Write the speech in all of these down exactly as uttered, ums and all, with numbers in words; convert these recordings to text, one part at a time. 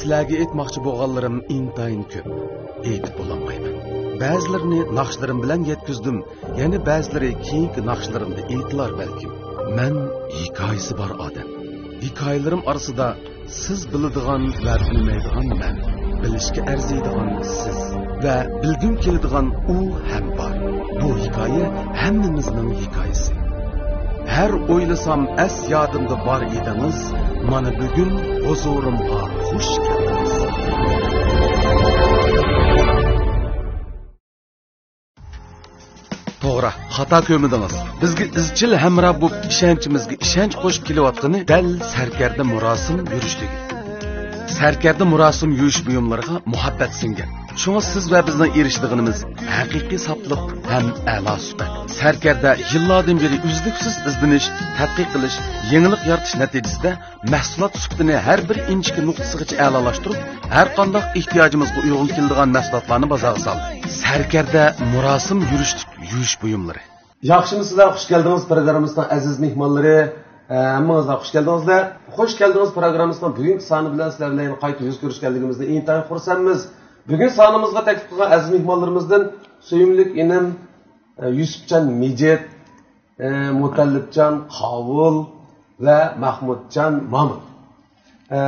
سىلەرگە ئېيتماقچى بولغانلىرىم ئىنتايىن كۆپ. ئېيتىپ بولالمايمەن. بەزىلىرىنى ناخشىلىرىم بىلەن يەتكۈزدۈم، يەنە بەزىلىرى كېيىنكى ناخشىلىرىمدا ئېيتىلار بەلكىم. مەن ھېكايىسى بار ئادەم. ھېكايىلىرىم ئارىسىدا سىز بىلىدىغان ۋە بىلمەيدىغان مەن، بىلىشكە ئەرزىيدىغان سىز ۋە بىلگۈم كېلىدىغان ئۇ ھەم بار. بۇ ھېكايە ھەممىمىزنىڭ ھېكايىسى. ھەر ئويلىسام ئەس يادىمدا بار ئىدىڭىز، مانا بۈگۈن ھۇزۇرۇمغا خۇش كەلدىڭىز. توغرا، خاتا كۆرمىدىڭىز. بىزگە ئىزچىل ھەمراھ بولۇپ، ئىشەنچىمىزگە ئىشەنچ قوشۇپ كېلىۋاتقىنى دەل سەركەردە مۇراسىم يۈرۈشلۈكى. سەركەردە مۇراسىم يۈرۈش بۇيۇملىرىغا مۇھەببەت سىڭگەن. شۇڭا سىز ۋە بىزنىڭ ئېرىشىدىغىنىمىز ھەقىقىي ساپلىق ھەم ئەلا سۈپەت. سەركەردە يىللاردىن بېرى ئۈزلۈكسىز ئىزدىنىش، تەتقىق قىلىش، يېڭىلىق يارىتىش نەتىجىسىدە مەھسۇلات سۈپىتىنى ھەر بىر ئىنچىكە نۇقتىسىغىچە ئەلالاشتۇرۇپ، ھەر قانداق ئېھتىياجىمىزغا ئۇيغۇن كېلىدىغان مەھسۇلاتلارنى بازارغا سالدى. سەركەردە مۇراسىم يۈرۈشلۈك يۇيۇش بۇيۇملىرى. ياخشىمۇسىلەر، خۇش كەلدىڭىز پروگراممىمىزنىڭ ئەزىز مېھمانلىرى. ئە، ھەممىڭىزلار خۇش كەلدىڭىزلەر. خۇش كەلدىڭىز پروگراممىمىزنىڭ بۈگۈنكى سانى بىلەن سىلەر بىلەن يەنە قايتا يۈز كۆرۈشكەنلىكىمىزدىن ئىنتايىن خۇرسەنمىز. بۈگۈن سانىمىزغا تەكلىپ قىلغان ئەزىز مېھمانلىرىمىزدىن سۆيۈملۈك ئىنىم، ئە، يۈسۈپجان مىجىت، ئە، مۇتەللىپجان قاۋۇل ۋە مەھمۇتجان مامۇت. ئە،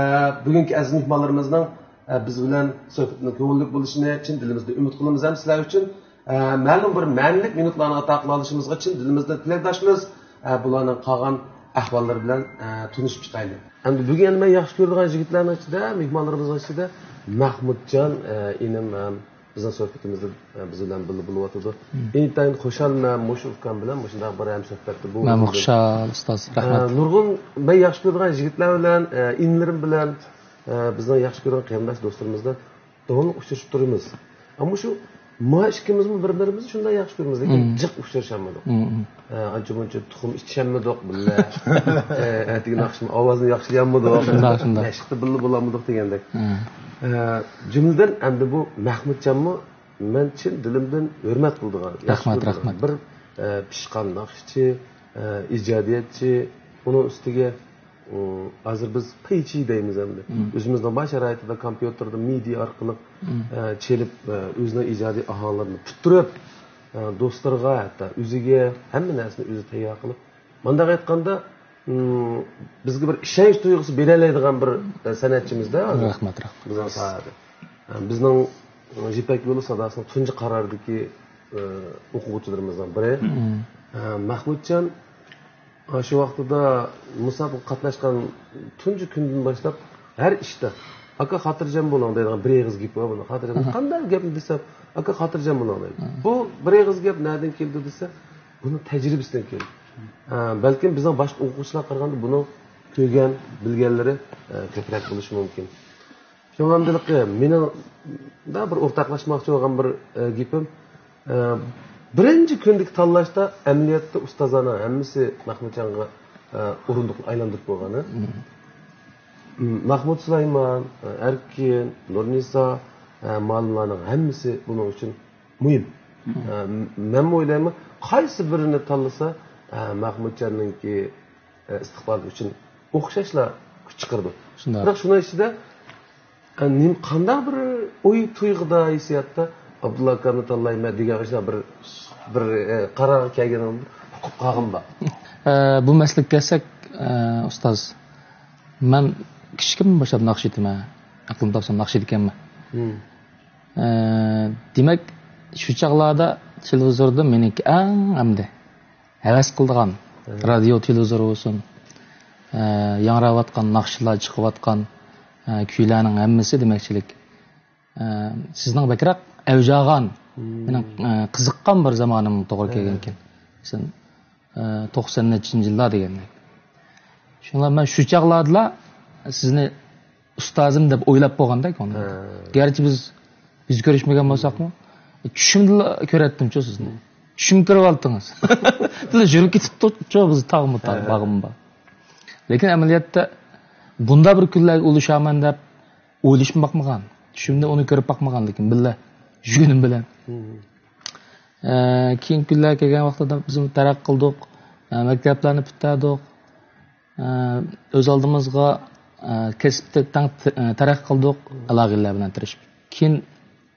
بۈگۈنكى ئەزىز مېھمانلىرىمىزنىڭ، ئە، بىز بىلەن سۆھبىتىنىڭ كۆڭۈللۈك بولۇشىنى چىن دىلىمىزدىن ئۈمىد قىلىمىز ھەم سىلەر ئۈچۈن، ئە، مەلۇم بىر مەنىلىك مىنۇتلارنى ئاتا قىلالىشىمىزغا چىن دىلىمىزدىن تىلەكداشمىز. ئە، بۇلارنىڭ قالغان ئەھۋاللىرى بىلەن، ئە، تونۇشۇپ چىقايلى. ئەمدى بۈگۈن يەنە مەن ياخشى كۆرىدىغان يىگىتلەرنىڭ ئىچىدە، مېھمانلىرىمىزنىڭ ئىچىدە مەھمۇتجان، ئە، ئىنىم ھەم بىزنىڭ سۆھبىتىمىزدە، ئە، بىز بىلەن بىللە بولۇۋاتىدۇ. مم. ئىنتايىن خۇشالمەن مۇشۇ ئۇكام بىلەن مۇشۇنداق بىر ھەمسۆھبەتتە بولغىنىمدىن. مەنمۇ خۇشال، ئۇستاز. ئە، رەھمەت. نۇرغۇن مەن ياخشى كۆرىدىغان يىگىتلەر بىلەن، ئە، ئىنىلىرىم بىلەن، ئە، بىزنىڭ ياخشى كۆرىدىغان قېرىنداش دوستلىرىمىز بىلەن داۋاملىق ئۇچرىشىپ تۇرىمىز. ئەمما شۇ ما ئىككىمىزمۇ بىر-بىرىمىزنى شۇنداق ياخشى كۆرىمىز، لېكىن مم. جىق ئۇچرىشالمىدۇق. مم، مم. ئە، ئانچە-مۇنچە تۇخۇم ئىچىشەلمىدۇق بىللە. ئە، ئەتىگىنى ئاخشىمى ئاۋازنى ياخشىلىيالمىدۇق. شۇنداق، شۇنداق. مەشىقتە بىللە بولالمىدۇق دېگەندەك. مم. ئە، جۈملىدىن ئەمدى بۇ مەھمۇتجانمۇ مەن چىن دىلىمدىن ھۆرمەت قىلىدىغان، ياخشى رەھمەت، كۆرىدىغان رەھمەت. بىر، ئە، پىشقان ناخشىچى، ئە، ئىجادىيەتچى، ئۇنىڭ ئۈستىگە، ئۇ، ھازىر بىز پەيچى دەيمىز ئەمدى. مم. ئۆزىمىزنىڭ بار شارائىتىدا كومپيۇتېردا مىدى ئارقىلىق، مم. ئە، چېلىپ، ئە، ئۆزىنىڭ ئىجادىي ئاھاڭلىرىنى پۈتتۈرۈپ، ئە، دوستلىرىغا، ھەتتا ئۆزىگە ھەممە نەرسىنى ئۆزى تەييار قىلىپ، مۇنداق ئېيتقاندا، ئىم، بىزگە بىر ئىشەنچ تۇيغۇسى بېرەلەيدىغان بىر، ئە، سەنئەتچىمىز-دە ھازىر. رەھمەت، رەھمەت. بىزنىڭ ساھەدە. ئە، بىزنىڭ، ئە، يىپەك يولى ساداسىنىڭ تۇنجى قارارىدىكى، ئە، ئوقۇغۇچىلىرىمىزنىڭ بىرى. مم. ئە، مەھمۇتجان، ئە، شۇ ۋاقتىدا مۇسابىقىگە قاتناشقان تۇنجى كۈندىن باشلاپ ھەر ئىشتا، «ئاكا، خاتىرجەم بولۇڭ» دەيدىغان بىر ئېغىز گېپى بار بۇنىڭ. خاتىرجەم. ئاھا. قانداق گەپنى دېسەم، «ئاكا، خاتىرجەم بولۇڭ» دەيدۇ. ئاھا. بۇ بىر ئېغىز گەپ نەدىن كېلىدۇ دېسە، بۇنىڭ تەجرىبىسىدىن كېلىدۇ. ئە، بەلكىم بىزنىڭ باشقا ئوقۇغۇچىلارغا قارىغاندا بۇنىڭ كۆرگەن، بىلگەنلىرى، ئە، كۆپرەك بولۇشى مۇمكىن. شۇڭا ئەمدىلىكى مېنىڭ دا بىر ئورتاقلاشماقچى بولغان بىر، ئە، گېپىم، ئە، بىرىنچى كۈندىكى تاللاشتا ئەمەلىيەتتە ئۇستازلارنىڭ ھەممىسى مەھمۇتجانغا، ئە، ئورۇندۇقنى ئايلاندۇرۇپ قويغان. مم. مەھمۇت سۇلايمان، ئە، ئەركىن، نۇرنىسا، ئە، مالىملارنىڭ ھەممىسى بۇنىڭ ئۈچۈن مۇھىم. مم. ئە، مەنمۇ ئويلايمەن، قايسى بىرىنى تاللىسا، ئە، مەھمۇتجاننىڭكى، ئە، ئىستىقبالى ئۈچۈن ئوخشاشلا كۈچ چىقىرىدۇ. شۇنداق. بىراق شۇنىڭ ئىچىدە، ئە، نېمە، قانداق بىر ئوي تۇيغۇدا، ھېسسىياتتا ئابدۇللا ئاكامنى تاللايمەن دېگەن ئىشلار بىر، بىر، ئە، قارارغا كەلگىنىڭ ئۇقۇپ قالغىنى بار. ئە، بۇ مەسىلىگە كەلسەك، ئە، ئۇستاز، مەن كىچىكىمدىن باشلاپ ناخشا ئېيتىمەن. ئەقلىم تاپسام ناخشا ئېيتىدىكەنمەن. مم. ئە، دېمەك، شۇ چاغلاردا تېلېۋىزوردا مېنىڭكى ئەڭ ئەمدى ھەۋەس قىلىدىغان، ھە. رادىيو، تېلېۋىزور بولسۇن، ئە، ياڭراۋاتقان ناخشىلار، چىقىۋاتقان، ئە، كۈيلەرنىڭ ھەممىسى دېمەكچىلىك، ئە، سىزنىڭ بەكرەك ئەۋج ئالغان، مم. مېنىڭ، ئە، قىزىققان بىر زامانىمغا توغرا ھە. كەلگەنىكەن. مەسىلەن، ئە، توقسان نەچچىنچى يىللار دېگەندەك. شۇڭا مەن شۇ چاغلاردىلا سىزنى ئۇستازىم دەپ ئويلاپ بولغاندەك ئۇنى. ھە. گەرچە بىز يۈز كۆرۈشمىگەن بولساقمۇ، چۈشۈمدىلا كۆرەتتىمچۇ سىزنى. چۈشۈمگە كىرىۋالدىڭىز. بىللە يۈرۈپ كېتىپتۇچۇ بىز تاغمۇ تاغ، ھە. باغمۇ باغ. لېكىن ئەمەلىيەتتە بۇنداق بىر كۈنلەرگە ئۇلىشارمەن دەپ ئويلىشىپ باقمىغان. چۈشۈمدە ئۇنى كۆرۈپ باقمىغان، لېكىن بىللە يۈرگىنىم بىلەن. مم. ئە، كېيىنكى كۈنلەرگە كەلگەن ۋاقتىدا بىز تەرەققىي قىلدۇق، ئە، مەكتەپلەرنى پۈتتۈردۇق. ئە، ئۆز ئالدىمىزغا، ئە، كەسىپتە تەڭ ت-، ئە، تەرەققىي قىلدۇق، ئالاقىدارلار بىلەن تىرىشىپ. كېيىن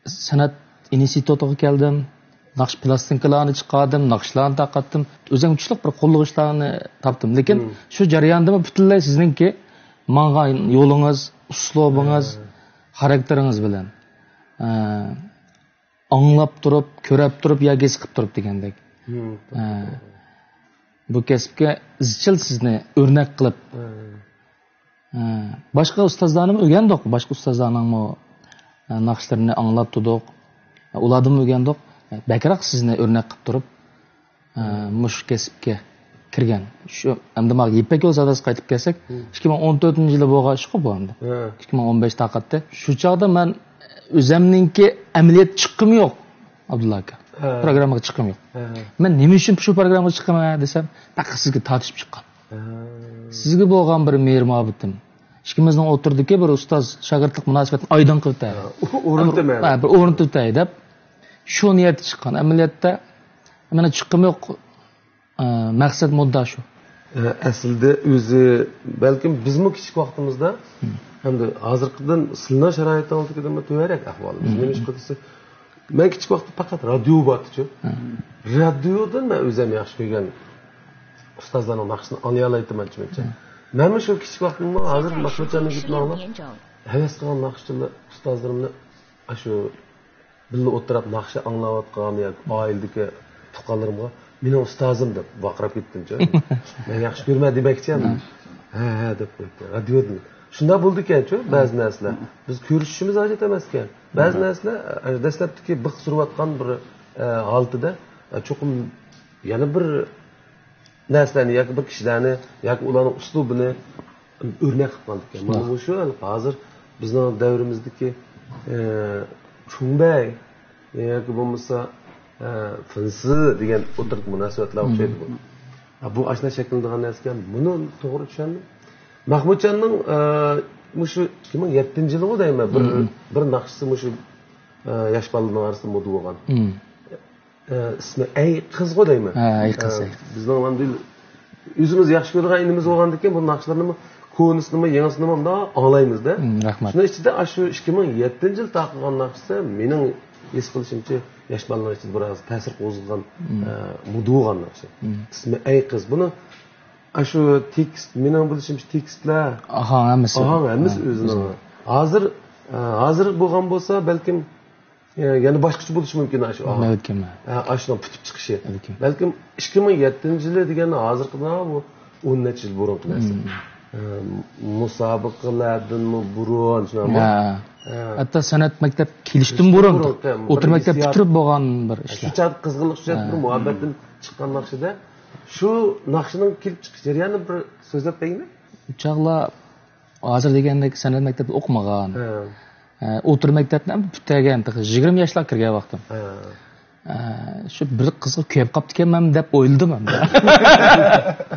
سەنئەت ئىنستىتۇتىغا كەلدىم. ناخشا پىلاستىنكىلارنى چىقاردىم، ناخشىلارنى تارقاتتىم. ئۆزۈمگە كۈچلۈك بىر قوللىغۇچلارنى تاپتىم. لېكىن شۇ جەرياندىمۇ پۈتۈنلەي سىزنىڭكى ماڭغان يولىڭىز، ئۇسلۇبىڭىز، خاراكتېرىڭىز بىلەن، ئە، ئاڭلاپ تۇرۇپ، كۆرۈپ تۇرۇپ ياكى ھېس قىلىپ تۇرۇپ دېگەندەك. ئە، بۇ كەسىپكە ئىزچىل سىزنى ئۆرنەك قىلىپ، ھە، باشقا ئۇستازلارنىمۇ ئۆگەندۇق. باشقا ئۇستازلارنىڭمۇ، ھە، ناخشىلىرىنى ئاڭلاپ تۇردۇق. ئۇلاردىنمۇ ئۆگەندۇق. بەكرەك سىزنى ئۆرنەك قىلىپ تۇرۇپ، ھە، مۇشۇ كەسىپكە كىرگەن. شۇ، ئەمدى مانا يىپەك يولى ساداسىغا قايتىپ كەلسەك، ئىككى مىڭ ئون تۆتىنچى يىلى بولغان ئىشقۇ بۇ ئەمدى. ھە. ئىككى مىڭ ئون بەش تارقاتتى. شۇ چاغدا مەن ئۆزەمنىڭكى ئەمەلىيەتتە چىققۇم يوق، ئابدۇللا ئاكا. ھە. پروگراممىغا چىققۇم يوق. ھە. مەن نېمە ئۈچۈن شۇ پروگرامماغا چىقىمەن دېسەم، پەقەت سىزگە تارتىشىپ چىققان. ھە. سىزگە بولغان بىر مېھىر-مۇھەببىتىم. ئىككىمىزنىڭ ئوتتۇرىدىكى بىر ئۇستاز-شاگىرتلىق مۇناسىۋىتىنى ئايدىڭ قىلىۋېتەي. ھە، ئورنىتىمەن. ھە، بىر ئورنىتىۋېتەي دەپ، شۇ نىيەتتە چىققان. ئەمەلىيەتتە، مانا چىققۇم يوق. ئە، مەقسەت مۇددا شۇ. ئە، ئەسلىدە ئۆزى، بەلكىم بىزمۇ كىچىك ۋاقتىمىزدا، ھەمدە ھازىرقىدىن سىلىنىڭ شارائىتىڭىزدىكىدىنمۇ تۆۋەنرەك ئەھۋالىمىز. نېمە ئىش قىلسا، مەن كىچىك ۋاقىتتا پەقەت رادىيو بارتىچۇ. رادىيودىن مەن ئۆزۈم ياخشى كۆرگەن ئۇستازلارنىڭ ناخشىسىنى ئاڭلىيالايتتىم ئانچە-مۇنچە. مەنمۇ شۇ كىچىك ۋاقتىمدا، ھازىر مەخمۇتجاننىڭ گېپىنى ئاڭلاپ، ھەۋەس قىلغان ناخشىچىلار ئۇستازلىرىمنى ئاشۇ بىللە ئولتۇراپ ناخشا ئاڭلاۋاتقان ياكى ئائىلىدىكى تۇغقانلىرىمغا «مېنىڭ ئۇستازىم» دەپ ۋارقىراپ كەتتىمچۇ. «مەن ياخشى كۆرىمەن» دېمەكچى ئەمدى. «ھە، ھە» دەپ قويۇپتۇ. رادىيودىن. شۇنداق بولىدىكەنچۇ بەزى نەرسىلەر. بىز كۆرۈشۈشىمىز ھاجەت ئەمەسكەن. بەزى نەرسىلەر، ئە، دەسلەپتىكى بىخ سۈرۈۋاتقان بىر، ئە، ھالىتىدە، ئە، چوقۇم يەنە بىر نەرسىلەرنى ياكى بىر كىشىلەرنى ياكى ئۇلارنىڭ ئۇسلۇبىنى ئۆرنەك قىلىپ قالدىكەن. مانا مۇشۇ ھازىر بىزنىڭ دەۋرىمىزدىكى، ئە، چۇڭبەي ياكى بولمىسا، ئە، فىنسى دېگەن ئوتتۇرىدىكى مۇناسىۋەتلەر ئوخشايدۇ بۇ. ھە، بۇ ئاشۇنداق شەكىللىنىدىغان نەرسىكەن. بۇنى توغرا چۈشەندىم. مەخمۇتجاننىڭ، ئە، مۇشۇ ئىككى مىڭ يەتتىنچى يىلىغۇ دەيمەن، بىر، بىر ناخشىسى مۇشۇ، ئە، ياش بالىلارنىڭ ئارىسىدا مودا بولغان. ئە، ئىسمى ئەي قىزغۇ دەيمەن. ھە، ئەي قىز، ئە، ئەي. بىزنىڭ ئەمدى ئۆزىمىز ياخشى كۆرىدىغان ئىنىمىز بولغاندىكىن بۇ ناخشىلىرىنىمۇ كونىسىنىمۇ، يېڭىسىنىمۇ مۇنداق ئاڭلايمىز-دە. مم، رەھمەت. شۇنىڭ ئىچىدە ئاشۇ ئىككى مىڭ يەتتىنچى يىل تارقىغان ناخشىسى مېنىڭ ھېس قىلىشىمچە ياش بالىلار ئىچىدە بىر ئاز تەسىر قوزغىغان، مم، ئە، مودا بولغان ناخشا. مم. ئىسمى ئەي قىز. بۇنى ئاشۇ تېكىست، مېنىڭ بىلىشىمچە تېكىستلەر، ئاھاڭ ھەممىسى. ئاھاڭ ھەممىسى، ھە، ئۆزىنىڭ. ئۆزىنىڭ. ھازىر، ئە، ھازىر بولغان بولسا بەلكىم يەنە باشقىچە بولۇشى مۇمكىن ئاشۇ. بەلكىم. ئاشۇنىڭ پۈتۈپ چىقىشى. بەلكىم. بەلكىم ئىككى مىڭ يەتتىنچى يىلى دېگەن ھازىرقى بۇ ئون نەچچە يىل بۇرۇنقى نەرسە. مم. ئە، مۇسابىقىلەردىنمۇ بۇرۇن، شۇنداقمۇ؟ ھە. ھە. ھەتتا سەنئەت مەكتەپ كېلىشتىن بۇرۇن، بۇرۇن، بىر ئوتتۇرا مەكتەپ ھېسسىيات. پۈتتۈرۈپ بولغان بىر ئىشلار. شۇ چاغدا قىزغىنلىق، شۇ چاغدا بىر مۇھەببەتتىن چىققان ناخشىدا شۇ ناخشىنىڭ كېلىپ چىقىش جەريانىنى بىر سۆزلەپ بەرگىنە؟ ئۇ چاغلار ھازىر دېگەندەك سەنئەت مەكتەپتە ئوقۇمىغان. ھە. ئە، ئوتتۇرا مەكتەپنى ھەم پۈتتۈرگەن، تېخى يىگىرمە ياشلارغا كىرگەن ۋاقتىم. ھە. ئە، شۇ بىر قىزغا كۆيۈپ قاپتىكەنمەن دەپ ئويلىدىم ھەمدە.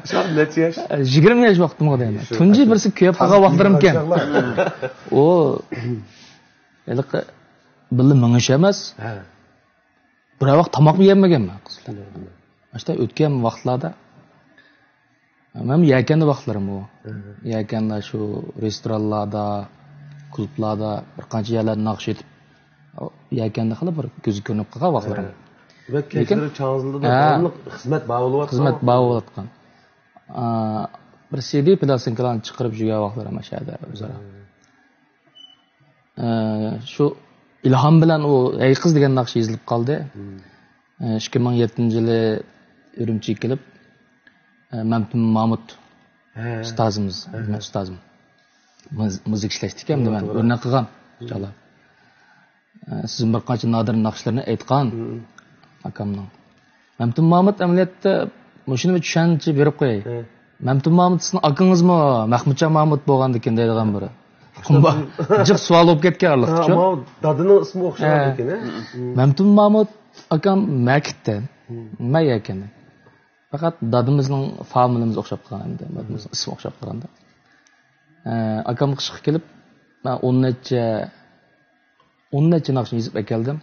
شۇ نەچچە ياش؟ ئە، يىگىرمە ياش ۋاقتىمغا دەيمەن. شۇ تۇنجى بىرسى كۆيۈپ قالغان ۋاقىتلىرىمكەن. ئۇ ھېلىقى بىللە مېڭىش ئەمەس. ھە. بىر ۋاق تاماقمۇ يېمىگەنمەن قىز بىلەن. ماشتا ئۆتكەن ۋاقىتلاردا مەن يەكەندە ۋاقىتلىرىم ئۇ. يەكەندە شۇ رېستورانلاردا، كۇلۇبلاردا بىر قانچە يەرلەردە ناخشا ئېيتىپ، يەكەندە خېلى بىر كۆزگە كۆرۈنۈپ قالغان ۋاقىتلىرىم. ۋە لېكىن كەچلىرى چاڭزىلىدا ھە. داۋاملىق خىزمەت بار بولۇۋاتقان. خىزمەت بار بولۇۋاتقان. ئا، بىر سىدى پىلاستىنكىلارنى چىقىرىپ يۈرگەن ۋاقىتلىرىم ئاشۇ يەردە ئۆزئارا. ئە، شۇ ئىلھام بىلەن ئۇ «ئەي قىز» دېگەن ناخشا يېزىلىپ قالدى. ئە، ئىككى مىڭ يەتتىنچى يىلى ئۈرۈمچىگە كېلىپ، ئە، مەمتىمىن مامۇت ئۇستازىمىز، ئۇستازىم. مۇز-، مۇزىكا ئىشلەشتىكەن، مەن ئۆرنەك قىلغان چاغلار. ئە، سىزمۇ بىر قانچە نادىر ناخشىلىرىنى ئېيتقان ئاكامنىڭ. مەمتىمىن مامۇت ئەمەلىيەتتە مۇشۇنى بىر چۈشەنچە بېرىپ قوياي. مەمتىمىن مامۇت سىزنىڭ ئاكىڭىزمۇ مەخمۇتجان مامۇت بولغاندىكىن دەيدىغان بىر قۇمبا جىق سوئال بولۇپ كەتكەن ئارىلىقتا. ھە، ماۋۇ دادىنىڭ ئىسمى ئوخشىغاندىكىن، ھە؟ مەمتىمىن مامۇت ئاكام مەكىتتە. مەن يەكەندە. پەقەت دادىمىزنىڭ فامىلىمىز ئوخشاپ قالغان ئەمدى. دادىمىزنىڭ ئىسمى ئوخشاپ قالغاندا. ئە، ئاكام قىشقا كېلىپ، مەن ئون نەچچە، ئون نەچچە ناخشا يېزىپ ئەكەلدىم.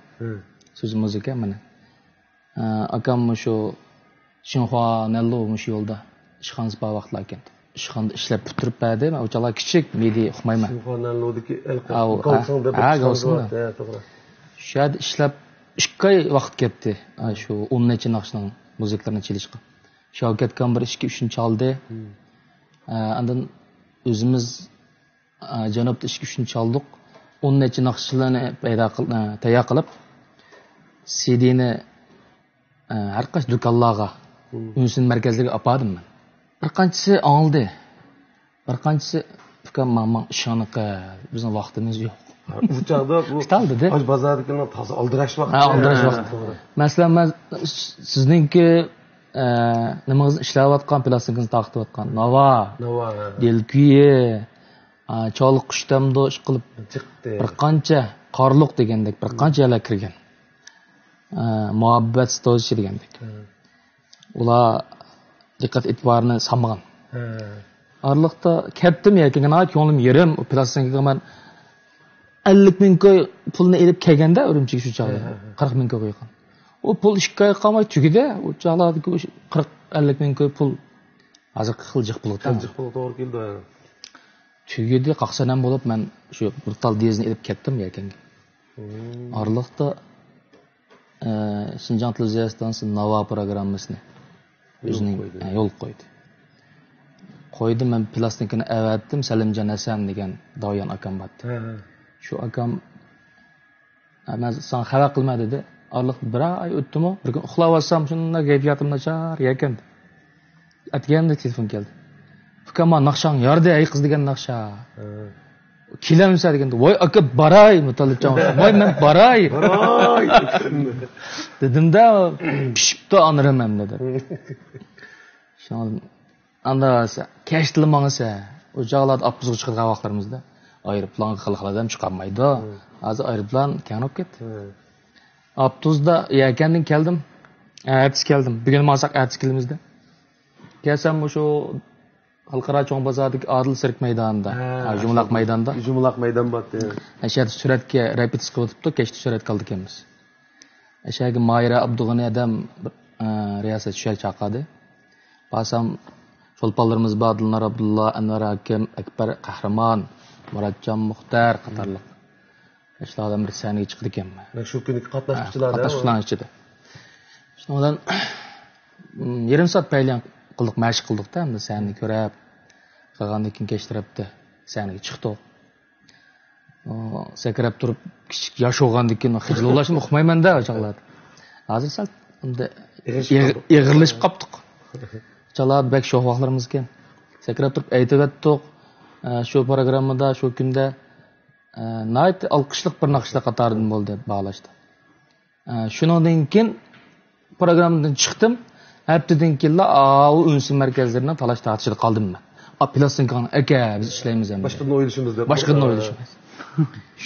سۆزى مۇزىكا مانا. ئە، ئاكام مۇشۇ شىنخۇا نەنلۇ مۇشۇ يولدا ئىشخانىسى بار ۋاقىتلار ئىكەن. ئىشخانىدا ئىشلەپ پۈتتۈرۈپ بەردى. مەن ئۇ چاغلار كىچىك، مىدى ئۇقمايمەن. سىمفونىيەنلۇدىكى ئەل ئاۋۇ، گاۋسىڭ دەپ ھە، گاۋسىڭ. ھە، توغرا. شۇ يەردە ئىشلەپ ئىككى ئاي ۋاقىت كەتتى. ھە، شۇ ئون نەچچە ناخشىنىڭ مۇزىكىلىرىنى چېلىشقا. شاۋكەت ئاكام بىر ئىككى ئۈچنى چالدى. ھە، ئاندىن ئۆزىمىز، ھە، جەنۇبتا ئىككى ئۈچنى چالدۇق. ئون نەچچە ناخشىلارنى پەيدا قىل-، ھە، تەييار قىلىپ، سىدىنى، ھە، ھەر قايسى دۇكانلارغا، ئۈنسىن مەركەزلىرىگە ئاپاردىم مەن. بىر قانچىسى ئاڭلىدى. بىر قانچىسى، «ئۇكام، ماڭ، ماڭ، ئىشىڭنى قىل، بىزنىڭ ۋاقتىمىز يوق.» ئۇ چاغدا بۇ كۈتەل دېدى. ھاج بازاردىكىنىڭ تازا ئالدىراش ۋاقتى. ھە، ئالدىراش ھە، ۋاقتى. توغرا. مەسىلەن، مەن س-، سىزنىڭكى، ئە، نېمىڭىزنى ئىشلەۋاتقان، پىلاستىنكىڭىزنى تارقىتىۋاتقان ناۋا، ناۋا، ھە. دىلكۈيى، ئە، چالغۇ قۇشتەمدۇ ئىشقىلىپ چىقتى. بىر قانچە، قارلۇق دېگەندەك، بىر قانچە يەرلەر كىرگەن. ئە، مۇھەببەت ستوزىچى دېگەندەك. ھە. ئۇلار دىققەت ئېتىبارىنى سالمىغان. ھە. ئارىلىقتا كەتتىم يەكەنگە، ناھايىتى كۆڭلۈم يېرىم. ئۇ پىلاستىنكىغا مەن ئەللىك مىڭ كوي پۇلنى ئېلىپ كەلگەندە ئۈرۈمچىگە شۇ چاغدا. ھە، ھە، ھە. قىرىق مىڭ كويغا يېقىن. ئۇ پۇل ئىككى ئايغا قالماي تۈگىدى. ئۇ چاغلاردىكى ئۇ قىرىق، ئەللىك مىڭ كوي پۇل ھازىرقى خىل جىق پۇلغا تەڭ. جىق پۇلغا توغرا كېلىدۇ، ھە. تۈگىدى، قاقسانام بولۇپ مەن شۇ بىر تال دېۋىزىنى ئېلىپ كەتتىم يەكەنگە. ئارىلىقتا، ئە، شىنجاڭ تېلېۋىزىيە ئىستانسىسى ناۋا پروگراممىسىنى ئۆزىنىڭ، يولغا قويدى. ئە، يولغا قويدى. قويدى، مەن پىلاستىنكىنى ئەۋەتتىم، سەلىمجان ھەسەن دېگەن داۋيان ئاكام بارتتى. ھە، ھە. شۇ ئاكام، «ھە، مەن ساڭا خەۋەر قىلىمەن» دېدى. ئارىلىق بىر ئاي ئۆتتىمۇ، بىر كۈنى ئۇخلاۋالسام، شۇنداق كەيپىياتىم ناچار يەكەندە. ئەتىگەندە تېلېفون كەلدى. «ئۇكام، مانا ناخشاڭ يارىدى، ھەي قىز دېگەن ناخشا. ھە. كېلەمسەن؟» دېگەندە، «ۋاي ئاكا، باراي، مۇتەللىپجان، ۋاي مەن باراي.» باراي. دېدىمدە، پىشىپتۇ ئانىرىم ئەمدى دەپ. شۇڭا ئاندا كەچتىلا ماڭىسەن. ئۇ چاغلاردا ئاپتوبۇسقا چىقىدىغان ۋاقىتلىرىمىزدا. ئايروپىلانغا خېلى خېلى ئادەم چىقالمايدۇ. ھە. ھازىر ئايروپىلان كەڭرەپ كەتتى. ھە. ئاپتوبۇستا يەكەندىن كەلدىم. ئەتىسى كەلدىم. بۈگۈن ماڭساق ئەتىسى كېلىمىز دە. كەلسەم مۇشۇ خەلقئارا چوڭ بازاردىكى ئادىل سىرك مەيدانىدا، ھە، ھە، يۇمىلاق مەيداندا. يۇمىلاق مەيدان بار، ھە. ئەشەدە سۈرەتكە رېپېتىتسىيە قىلىۋېتىپتۇ، كەچتە سۈرەتكە ئالىدىكەنمىز. ئەشەگە ماھىرە ئابدۇغېنى ئادەم، ئە، رىياسەتچى شۇ يەرگە چاقىردى. بارسام، چولپانلىرىمىز بار، دىلنار ئابدۇللا، ئەنۋەر ھاكىم، ئەكبەر قەھرىمان، مۇراتجان مۇختەر قاتارلىق. ئىشلار بىلەن بىر سەھنىگە چىقىدىكەنمەن. مەن شۇ كۈنىدىكى قاتناشقۇچىلار ھە، دە، قاتناشقۇچىلارنىڭ ئىچىدە. شۇنىڭ بىلەن، يېرىم سائەت پەيلەن قىلدۇق، مەشىق قىلدۇق-دە، ئەمدى سەھنىنى كۆرۈپ، قىلغاندىن كېيىن كەچ تەرەپتە سەھنىگە چىقتۇق. ئۇ، سەكرەپ تۇرۇپ، كىچىك ياش بولغاندىن كېيىن خىجىل بولۇشنى ئۇقمايمەن-دە، ئۇ چاغلاردا. ھازىر سەل ئەمدى ئېغىرلىشىپ ئېغىر-، قاپتۇ. ئېغىرلىشىپ قاپتۇق. چالا بەك شوخ ۋاقىتلىرىمىز ئىكەن. سەكرەپ تۇرۇپ ئېيتىۋەتتۇق. ئە، شۇ پروگراممىدا، شۇ كۈندە ئە، ناھايىتى ئالقىشلىق بىر ناخشىلار قاتارىدىن بولدى باھالاشتا. ئە، شۇنىڭدىن كېيىن پروگراممىدىن چىقتىم. ھەپتىدىن كېيىنلا ئاۋۇ ئۈنسىن مەركەزلىرىنىڭ تالاش تارتىشىدا قالدىم مەن. ئا، پىلاستىنكاڭنى ئەكە، بىز ئىشلەيمىز ئەمدى. باشقىدىن ئويلىشىمىز دەپ. باشقىدىن ئويلىشىمىز.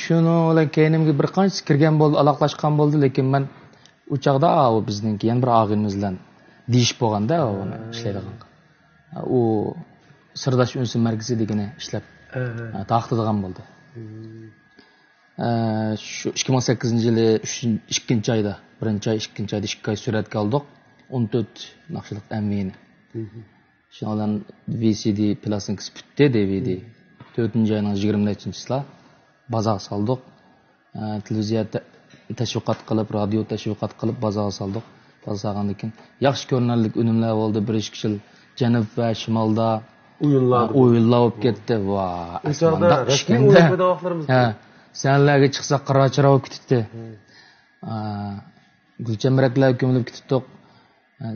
شۇنىڭ بىلەن كەينىمگە بىر قانچىسى كىرگەن بولدى، ئالاقىلاشقان بولدى، لېكىن مەن ئۇ چاغدا ئاۋۇ بىزنىڭكى يەنە بىر ئاغىنىمىز بىلەن دېيىشىپ بولغاندا ئۇنى ئىشلەيدىغانغا. ئۇ سىرداش ئۈنسىن مەركىزى دېگىنى ئىشلەپ، ھە، ھە. ھە، تارقىتىدىغان بولدى. ھە، شۇ ئىككى مىڭ سەككىزىنچى يىلى ئۈچىنچى، ئىككىنچى ئايدا، بىرىنچى ئاي، ئىككىنچى ئايدا ئىككى ئاي سۈرەتكە ئالدۇق. ئون تۆت ناخشىلىق ئەمۋىنى. شۇنىڭ بىلەن ۋى سى دى پىلاستىنكىسى پۈتتى، دى ۋى دى. تۆتىنچى ئاينىڭ يىگىرمە نەچچىنچىسىلا بازارغا سالدۇق. ئە، تېلېۋىزىيە تە-، تەشۋىقات قىلىپ، رادىيو تەشۋىقات قىلىپ، بازارغا سالدۇق. بازارغا سالغاندىن كېيىن ياخشى كۆرۈنەرلىك ئۈنۈملەر بولدى. بىر ئىككى يىل جەنۇب ۋە شىمالدا، ئويۇنلار ئە، ئويۇنلار بولۇپ كەتتى. ۋا، ئۇ چاغدا ئاسماندا رەسمىي ئۇچقاندە. ئويۇن قويىدىغان ۋاقىتلىرىمىز ھە، بولدى. سەھنىلەرگە چىقساق قارا چىراغ كېتىتتى. ئە، گۈلچەمبىرەكلەرگە كۆمۈلۈپ كېتىپتۇق.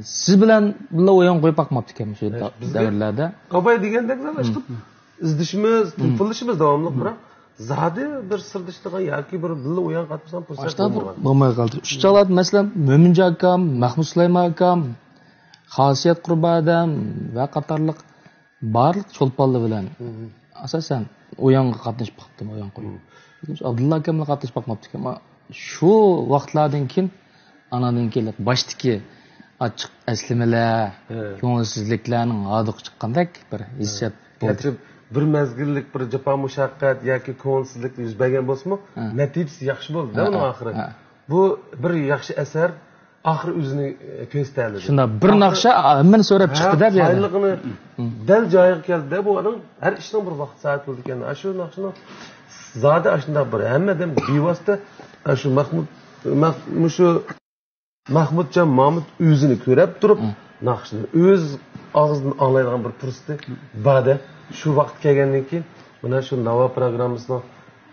سىز بىلەن بىللە ئويۇن قويۇپ باقماپتىكەنمىز شۇ دەۋرلەردە. ئاباي دېگەندەك، ئىزدىشىمىز، تېلېفونلىشىمىز داۋاملىق، بىراق زادى بىر سىردىشىدىغان ياكى بىر بىللە ئويۇنغا قاتنىشىدىغان پۇرسەت بولمىغان. بولماي قالدى. شۇ چاغلاردا، مەسىلەن، مۆمىنجان ئاكام، مەخمۇت سۇلايمان ئاكام، خاسىيەت قۇربانىدەم ۋە قاتارلىق بارلىق چولپانلار بىلەن ئاساسەن ئويۇنغا قاتنىشىپ باقتىم، ئويۇن قويۇپ. ئابدۇللا ئاكام بىلەن قاتنىشىپ باقماپتىكەنمەن. شۇ ۋاقىتلاردىن كېيىن، ئاناندىن كېيىن باشتىكى ئاچچىق ئەسلىمىلەر، كۆڭۈلسىزلىكلەرنىڭ ھاردۇقى چىققاندەك بىر ھېسسىيات بولدى. گەرچە بىر مەزگىللىك بىر جاپا مۇشەققەت ياكى كۆڭۈلسىزلىك يۈز بەرگەن بولسىمۇ، نەتىجىسى ياخشى بولدى-دە ئۇنىڭ ئاخىرى. بۇ بىر ياخشى ئەسەر، ئاخىرى ئۆزىنى، ئە، كۆرسىتەلىدى. شۇنداق، بىر ناخشا، ئا، ھەممىنى سۆرەپ چىقتى-دە بۇ يەردە. قايىللىقىنى دەل جايىغا كەلدى-دە، بۇ ئادەم ھەر ئىشنىڭ بىر ۋاقىت سائەت بولىدىكەن. ئاشۇ ناخشىنىڭ زادى ئاشۇنداق بىر ھەممە ئادەم بىۋاسىتە، ئاشۇ مەخمۇت، مەخ-، مۇشۇ مەخمۇتجان مامۇت ئۆزىنى كۆرەپ تۇرۇپ، ناخشىنى ئۆز ئاغزىدىن ئاڭلايدىغان بىر پۇرسىتى بار-دە. شۇ ۋاقىت كەلگەندىن كېيىن، مانا شۇ ناۋا پروگراممىسىنىڭ،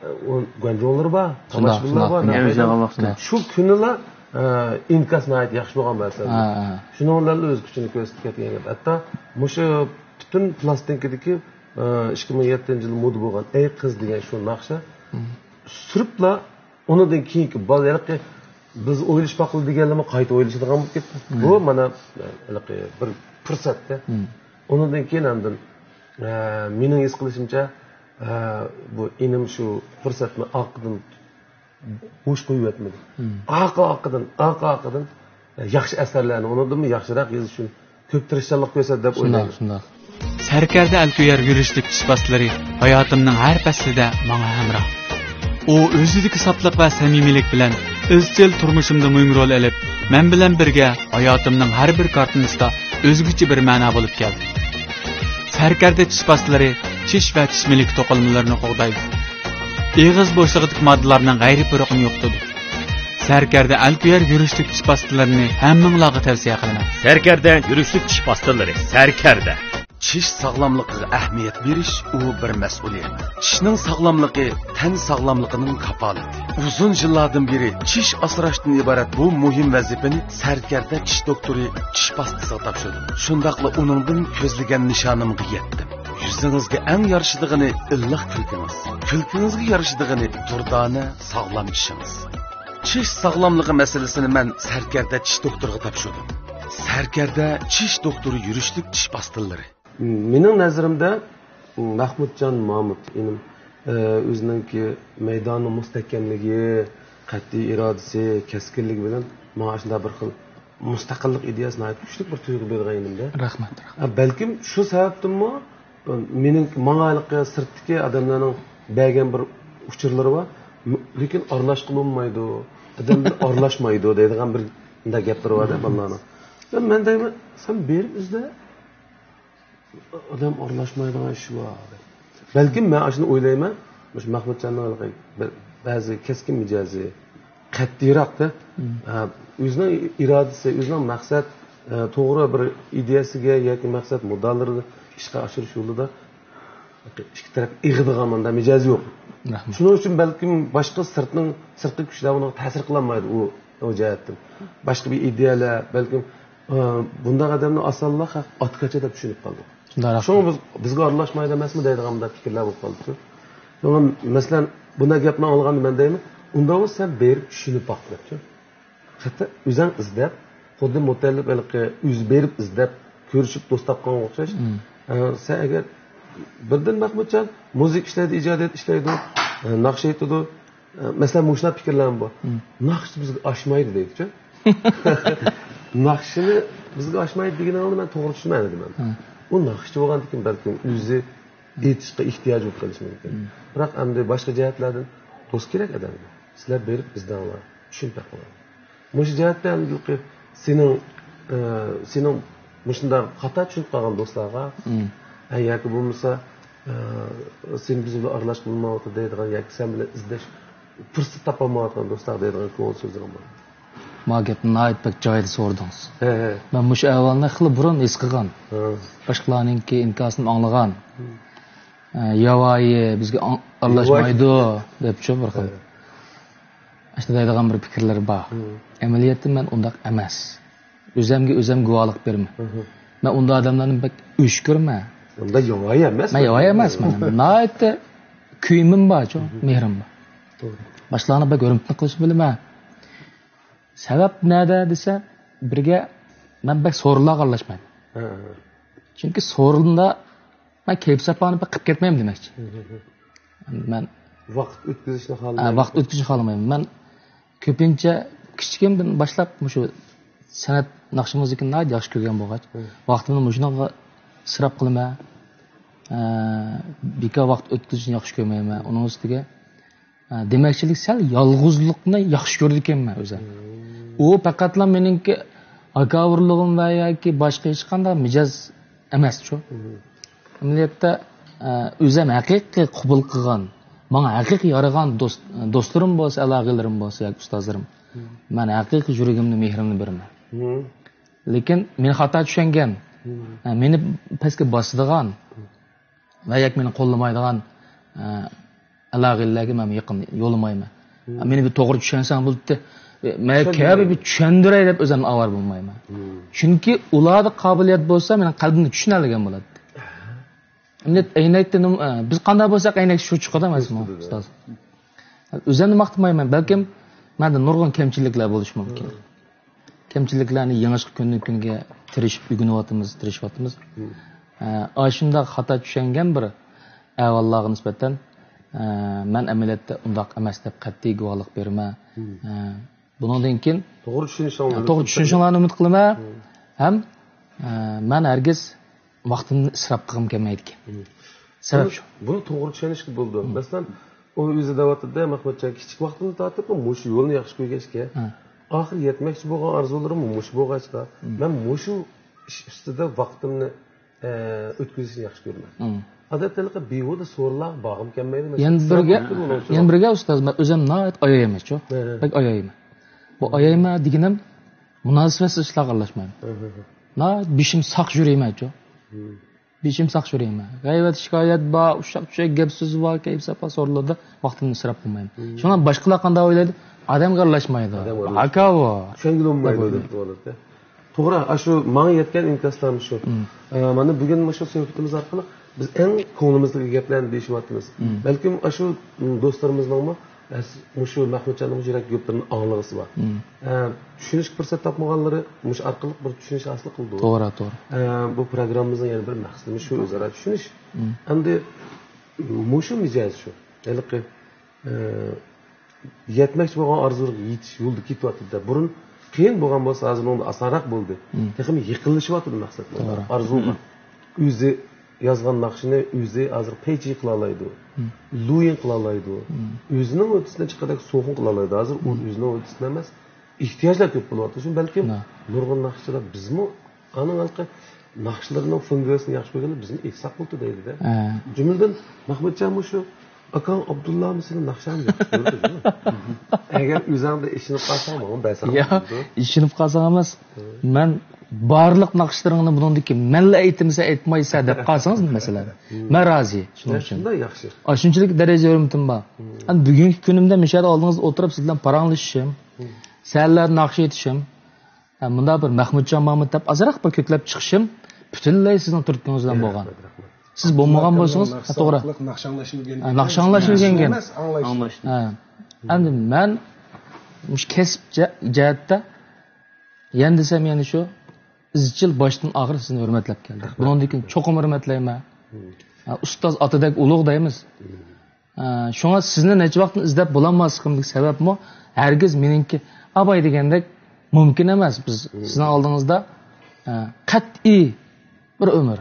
ئە، ئۇ گۇەنجۇڭلار بار، شۇنداق، تاماشىبىنلار شۇنداق. بار، نەقىدلەر. شۇ كۈنىلا، ئە، ئىنكاس ناھايىتى ياخشى بولغان بۇ ئەسەردە. ھە، ھە. شۇنىڭ بىلەن ئۆز كۈچىنى كۆرسىتىپ كەتكەن گەپ. ھەتتا مۇشۇ پۈتۈن پلاستىنكىدىكى، ئە، ئىككى مىڭ يەتتىنچى يىلى مودا بولغان ئەي قىز دېگەن شۇ ناخشا سۈرۈپلا ئۇنىڭدىن كېيىنكى بال-، ھېلىقى بىز ئويلىشىپ باقىلى دېگەنلىرىمۇ قايتا ئويلىشىدىغان بولۇپ كەتتى. بۇ مانا ھېلىقى بىر پۇرسەتتە. ئۇنىڭدىن كېيىن ئاندىن، ئە، مېنىڭ ھېس قىلىشىمچە، ئە، بۇ ئىنىم شۇ پۇرسەتنى ئارقىدىن بوش قويۇۋەتمىدى. ئارقا-ئارقىدىن، ئارقا-ئارقىدىن ياخشى ئەسەرلەرنى، ئۇنىڭدىنمۇ ياخشىراق يېزىش ئۈچۈن كۆپ تىرىشچانلىق كۆرسەتتى دەپ ئويلايمەن. شۇنداق، شۇنداق. سەركەردە ئەلكۆيەر يۈرۈشلۈك چىش پاستىلىرى ھاياتىمنىڭ ھەر پەسلىدە ماڭا ھەمراھ. ئۇ ئۆزىدىكى ساپلىق ۋە سەمىمىيلىك بىلەن ئىزچىل تۇرمۇشۇمدا مۇھىم رول ئېلىپ، مەن بىلەن بىرگە ھاياتىمنىڭ ھەر بىر كارتىنىسىدا ئۆزگىچە بىر مەنا بولۇپ كەلدى. سەركەردە چىش پاستىلىرى چىش ۋە چىش مىلىكى توقۇلمىلىرىنى قوغدايدۇ. ئېغىز بوشلۇقىدىكى ماددىلارنىڭ غەيرىي پۇرىقىنى يوقىتىدۇ. سەركەردە ئەلكۆيەر يۈرۈشلۈك چىش پاستىلىرىنى ھەممىڭلارغا تەۋسىيە قىلىمەن. سەركەردە يۈرۈشلۈك چىش پاستىلىرى. سەركەردە. چىش ساغلاملىقىغا ئەھمىيەت بېرىش، ئۇ بىر مەسئۇلىيەت. چىشنىڭ ساغلاملىقى تەن ساغلاملىقىنىڭ كاپالىتى. ئۇزۇن يىللاردىن بېرى چىش ئاسراشتىن ئىبارەت بۇ مۇھىم ۋەزىپىنى سەركەردە چىش دوختۇرى چىش پاستىسىغا تاپشۇردۇم. شۇنداقلا ئۇنىڭدىن كۆزلىگەن نىشانىمغا يەتتىم. يۈزىڭىزگە ئەڭ يارىشىدىغىنى ئىللىق كۈلكىڭىز. كۈلكىڭىزگە يارىشىدىغىنى دۇردانە، ساغلام چىشىڭىز. چىش ساغلاملىقى مەسىلىسىنى مەن سەركەردە چىش دوختۇرىغا تاپشۇردۇم. سەركەردە چىش دوختۇرى يۈرۈشلۈك چىش پاستىلىرى. مېنىڭ نەزىرىمدە، مەخمۇتجان مامۇت ئىنىم، ئە، ئۆزىنىڭكى مەيدانىنىڭ مۇستەھكەملىكى، قەتئىي ئىرادىسى، كەسكىنلىكى بىلەن ماڭا شۇنداق بىر خىل مۇستەقىللىق ئىدىيەسى ناھايىتى كۈچلۈك بىر تۇيغۇ بېرىدىغان ئىنىمدە. رەھمەت، رەھمەت. ئە، بەلكىم شۇ سەۋەبتىنمۇ مېنىڭ، ماڭا ھېلىقى سىرتتىكى ئادەملەرنىڭ بەرگەن بىر ئۇچۇرلىرى بار. م-، لېكىن ئارىلاشقىلى بولمايدۇ، ئادەم بىلەن ئارىلاشمايدۇ دەيدىغان بىر مۇنداق گەپلىرى بار-دە بالىلارنىڭ. مەن دەيمەن، سەن بېرىپ ئىزدە، ئادەم ئارىلاشمايدىغان ئىش بار. بەلكىم مەن ئاشۇنى ئويلايمەن، مۇشۇ مەخمۇتجاننىڭ ھېلىقى بىر، بەزى كەسكىن مىجەزى، قەتئىيراقتە، ئە، ئۆزىنىڭ ئىرادىسى، ئۆزىنىڭ مەقسەت، ئە، توغرا بىر ئىدىيەسىگە ياكى مەقسەت مۇددىئالىرىدا ئىشقا ئاشۇرۇش يولىدا ئىككى تەرەپ ئېغىدىغان مۇنداق مىجەزى يوق. رەھمەت. شۇنىڭ ئۈچۈن بەلكىم باشقا سىرتنىڭ، سىرتقى كۈچلەر ئۇنىڭغا تەسىر قىلالمايدۇ ئۇ، ئۇ جەھەتتىن. باشقا بىر ئىدىيەلەر، بەلكىم، ئە، بۇنداق ئادەمنى ئاسانلا خەق ئات قاچا دەپ چۈشىنىپ قالىدۇ. شۇنداق. شۇڭا بىز، بىزگە ئارىلاشمايدۇ ئەمەسمۇ دەيدىغان مۇنداق پىكىرلەر بولۇپ قالىدۇ. شۇڭا، مەسىلەن، بۇنداق گەپنى ئاڭلىغاندا مەن دەيمەن، ئۇنداق بولسا سەن بېرىپ چۈشىنىپ باق دەپچۇ. قېتى ئۆزەڭ ئىزدەپ، خۇددى مۇتەللىپ ھېلىقى ئۆزى بېرىپ ئىزدەپ، كۆرۈشۈپ دوست تاپقانغا ئوخشاش. ئە، سەن ئەگەر بىردىن مەخمۇتجان مۇزىكا ئىشلەيدۇ، ئىجادىيەت ئىشلەيدۇ، ئە، ناخشا ئېيتىدۇ، ئە، مەسىلەن، مۇشۇنداق پىكىرلەرمۇ بار. ناخشا بىزگە ئاشمايدۇ دەيدىچۇ. ناخشىنى بىزگە ئاشمايدۇ دېگىنىڭنى مەن توغرا چۈشىنەلمىدىم مەن. ئۇ ناخشىچى بولغاندىكىن بەلكىم ئۆزى ئېيتىشقا ئېھتىياجى بولۇپ قېلىشى مۇمكىن. بىراق ئەمدى باشقا جەھەتلەردىن دوست كېرەك ئادەمگە. سىلەر بېرىپ ئىزدەڭلار، چۈشىنىپ بېقىڭلار. مۇشۇ جەھەتتە ھېلىقى سېنىڭ، ئە، سېنىڭ مۇشۇنداق خاتا چۈشىنىپ قالغان دوستلارغا، ئە، ياكى بولمىسا، ئە، سېنى بىز بىلەن ئارىلاشقىلى بولمايۋاتىدۇ دەيدىغان ياكى سەن بىلەن ئىزدەش پۇرسىتى تاپالمايۋاتقان دوستلارغا دەيدىغان كۆڭۈل سۆزلىرىڭ بار. ما گەپنى ناھايىتى بەك جايىدا سورىدىڭىز. ھە، ھە. مەن مۇشۇ ئەھۋالنى خېلى بۇرۇن ھېس قىلغان. ھە. باشقىلارنىڭكى ئىنكاسىنى ئاڭلىغان. ئە، ياۋايى بىزگە ئاڭ-، ئارىلاشمايدۇ دەپچۇ بىر خىل. ھە. ئاشۇنداق دەيدىغان بىر پىكىرلىرى بار. ئەمەلىيەتتە مەن ئۇنداق ئەمەس. ئۆزەمگە ئۆزەم گۇۋاھلىق بېرىمەن. مەن ئۇنداق ئادەملەرنى بەك ئۆچ كۆرىمەن. ئۇنداق ياۋايى ئەمەس. مەن ياۋايى ئەمەسمەن. ناھايىتى كۆيۈمۈم بارچۇ، مېھرىم بار. توغرا. باشقىلارنى بەك ھۆرمىتىنى قىلىشنى بىلىمەن. سەۋەب نەدە دېسە، بىرگە مەن بەك سورۇنلارغا ئارىلاشمايمەن. ھە، ھە. چۈنكى سورۇندا مەن كەيپ ساپانى بەك قىلىپ كەتمەيمەن دېمەكچى. ھە، ھە، ھە. مەن ۋاقىت ئۆتكۈزۈشنى ھە، خالىمايمەن. ۋاقىت ئۆتكۈزۈشنى خالىمايمەن. مەن كۆپىنچە كىچىكىمدىن باشلاپ مۇشۇ سەنئەت، ناخشا مۇزىكىنى ناھايىتى ياخشى كۆرگەن بولغاچ، ھە. ۋاقتىمنى مۇشۇنىڭغا ئىسراپ قىلىمەن. ئە، بىكار ۋاقىت ئۆتكۈزۈشنى ياخشى كۆرمەيمەن. ئۇنىڭ ئۈستىگە ھە، دېمەكچىلىك سەل يالغۇزلۇقنى ياخشى كۆرىدىكەنمەن ئۆزۈم. ئۇ پەقەتلا مېنىڭكى ھاكاۋۇرلۇقۇم ۋە ياكى باشقا ھېچقانداق مىجەز ئەمەسچۇ. ئەمەلىيەتتە، ئە، ئۆزۈم ھەقىقىي قوبۇل قىلغان، ماڭا ھەقىقىي يارىغان دوست-، دوستلىرىم بولسا، ئالاقىلىرىم بولسا ياكى ئۇستازلىرىم، مەن ھەقىقىي يۈرىكىمنى، مېھرىمنى بېرىمەن. لېكىن مېنى خاتا چۈشەنگەن، ئە، مېنى پەسكە باسىدىغان ۋە ياكى مېنى قوللىمايدىغان، ئە، ئالاقىلەرگە مەن يېقىن يولىمايمەن. مېنى بىر توغرا چۈشەنسەڭ بولاتتى. مەن كەبى بىر چۈشەندۈرەي دەپ ئۆزۈمنى ئاۋارە بولمايمەن. چۈنكى ئۇلاردا قابىلىيەت بولسا، مېنىڭ قەلبىمدە چۈشىنەلىگەن بولاتتى. ئەمدى ئەينەكتە نېمە، ئە، بىز قانداق بولساق، ئەينەك شۇ چىقىدۇ ئەمەسمۇ، ئۇستاز؟ ئۆزۈمنى ماختىمايمەن، بەلكىم مەندە نۇرغۇن كەمچىلىكلەر بولۇشى مۇمكىن. كەمچىلىكلەرنى يېڭىشقا كۈندىن-كۈنگە تىرىشىپ ئۆگىنىۋاتىمىز، تىرىشىۋاتىمىز. ئە، ئاشۇنداق خاتا چۈشەنگەن بىر ئەھۋاللارغا نىسبەتەن، ئە، مەن ئەمەلىيەتتە ئۇنداق ئەمەس دەپ قەتئىي گۇۋاھلىق بېرىمەن. ئە، بۇنىڭدىن كېيىن توغرا چۈشىنىشىڭلارنى، ئە، توغرا چۈشىنىشىڭلارنى ئۈمىد قىلىمەن. ھەم، ئە، مەن ھەرگىز ۋاقتىمنى ئىسراپ قىلغۇم كەلمەيدىكەن. سەۋەب شۇ. بۇنى توغرا چۈشىنىشكە بولىدۇ. مەسىلەن، ئۇ ئۆزى دەۋاتىدۇ، مەھمۇتجان، كىچىك ۋاقتىمدىن تارتىپ مۇشۇ يولنى ياخشى كۆرگەچكە، ئاخىر يەتمەكچى بولغان ئارزۇلىرىم مۇشۇ بولغاچقا، مەن مۇشۇ ئىش ئۈستىدە ۋاقتىمنى، ئە، ئۆتكۈزۈشنى ياخشى كۆرىمەن. ئادەتتە بىھۇدە سورۇنلارغا بارغۇم كەلمەيدۇ. يەنە بىرگە، يەنە بىرگە ئۇستاز، مەن ئۆزۈم ناھايىتى ئايايمەنچۇ. بەك ئايايمەن. بۇ ئايايمەن دېگىنىم مۇناسىۋەتسىز ئىشلارغا ئارىلاشمايمەن. ناھايىتى بېشىم ساق يۈرىمەنچۇ. بېشىم ساق يۈرىمەن. غەيۋەت شىكايەت بار، ئۇششاق چۈشەك گەپ سۆز بار، كەيپ ساپا سورۇنلاردا ۋاقتىمنى ئىسراپ قىلمايمەن. شۇڭا باشقىلار قانداق ئويلايدۇ؟ ئادەمگە ئارىلاشمايدۇ. ئادەم ئارىلاشمايدۇ. ھاكا بۇ. چۈشەنگىلى بولمايدۇ دەپ قالىدۇ. توغرا، ئاشۇ ماڭا يەتكەن ئىنكاسلارمۇ شۇ. ئە، مانا بۈگۈن مۇشۇ سۆھبىتىمىز ئارقىلىق بىز ئەڭ كۆڭلىمىزدىكى گەپلەرنى دېيىشىۋاتىمىز. بەلكىم ئاشۇ، م، دوستلىرىمىزنىڭمۇ، ئە، مۇشۇ مەھمۇتجاننىڭ يۈرەك گەپلىرىنى ئاڭلىغۇسى بار. ئە، چۈشىنىشكە پۇرسەت تاپمىغانلىرى مۇشۇ ئارقىلىق بىر چۈشىنىش ھاسىل قىلىدۇ. توغرا، توغرا. ئە، بۇ پروگراممىمىزنىڭ يەنە بىر مەقسىتىمىز شۇ، ئۆزئارا چۈشىنىش. ئەمدى مۇشۇ مىجەز شۇ. ھېلىقى ئى، يەتمەكچى بولغان ئارزۇلىرىغا يېتىش يولىدا كېتىۋاتىدۇ. بۇرۇن قىيىن بولغان بولسا، ھازىر ئۇنىڭدىن ئاسانراق بولدى. تېخىمۇ يېقىنلىشىۋاتىدۇ مەقسەت. توغرا. ئارزۇغا. ئۆزى يازغان ناخشىنى ئۆزى ھازىر پەيجى قىلالايدۇ. لۇيىن قىلالايدۇ. ئۆزىنىڭ ھۆددىسىدىن چىققاندەك سوخۇن قىلالايدۇ. ھازىر ئۇ ئۆزىنىڭ ھۆددىسىدە ئەمەس. ئېھتىياجلار كۆپ بولۇۋاتىدۇ. شۇ بەلكىم نۇرغۇن ناخشىچىلار بىزمۇ ئانىڭ ھېلىقى ناخشىلىرىنىڭ فېڭگېسىنى ياخشى كۆرگەنلەر بىزنى ئېيتساق بولىدۇ دەيدۇ-دە. ھە. جۈملىدىن مەھمۇتجان مۇشۇ ئاكاڭ ئابدۇللامۇ سېنىڭ ناخشاڭنى ياخشى كۆرىدۇ. ئەگەر ئۆزۈڭدە ئىشىنىپ قالساڭ ماڭا بەرسەڭ يا، بولىدۇ. ئىشىنىپ قالساڭ ئەمەس، مەن بارلىق ناخشىلىرىڭنى بۇنىڭدىكى مەنلا ئېيتىمسەن ئېيتمايسەن دەپ قالسىڭىز مەسىلەن، مەن رازى شۇنىڭ ئۈچۈن. شۇنداق ياخشى. ئاشۇنچىلىك دەرىجە ھۆرمىتىم بار. ئەمدى بۈگۈنكى كۈنۈمدە مۇشۇ يەردە ئالدىڭىزدا ئولتۇرۇپ سىز بىلەن پاراڭلىشىشىم، سەھەرلەردە ناخشا ئېيتىشىم، ھە، مۇنداق بىر مەھمۇتجان مامۇت دەپ ئازراق بىر كۆكلەپ چىقىشىم پۈتۈنلەي سىزنىڭ تۈرتكىڭىز بىلەن بولغان. سىز بولمىغان بولسىڭىز، ھە، توغرا. ناخشا ئاڭلاشنى ئۆگەنگەن. ھە، ناخشا ئاڭلاشنى ئۆگەنگەن. ھە. ئەمدى مەن مۇشۇ كەسىپ جە-، جەھەتتە يەنە دېسەم يەنە شۇ، ئىزچىل باشتىن ئاخىر سىزنى ھۆرمەتلەپ كەلدىم. بۇنىڭدىن كېيىن چوقۇم ھۆرمەتلەيمەن. ھە، ئۇستاز ئاتىدەك ئۇلۇغ دەيمىز. ئە، شۇڭا سىزنى نەچچە ۋاقىتتىن ئىزدەپ بولالماسلىقىمدىكى سەۋەبمۇ ھەرگىز مېنىڭكى ئاپاي دېگەندەك مۇمكىن ئەمەس. بىز سىزنىڭ ئالدىڭىزدا، ئە، قەتئىي بىر ئۆمۈر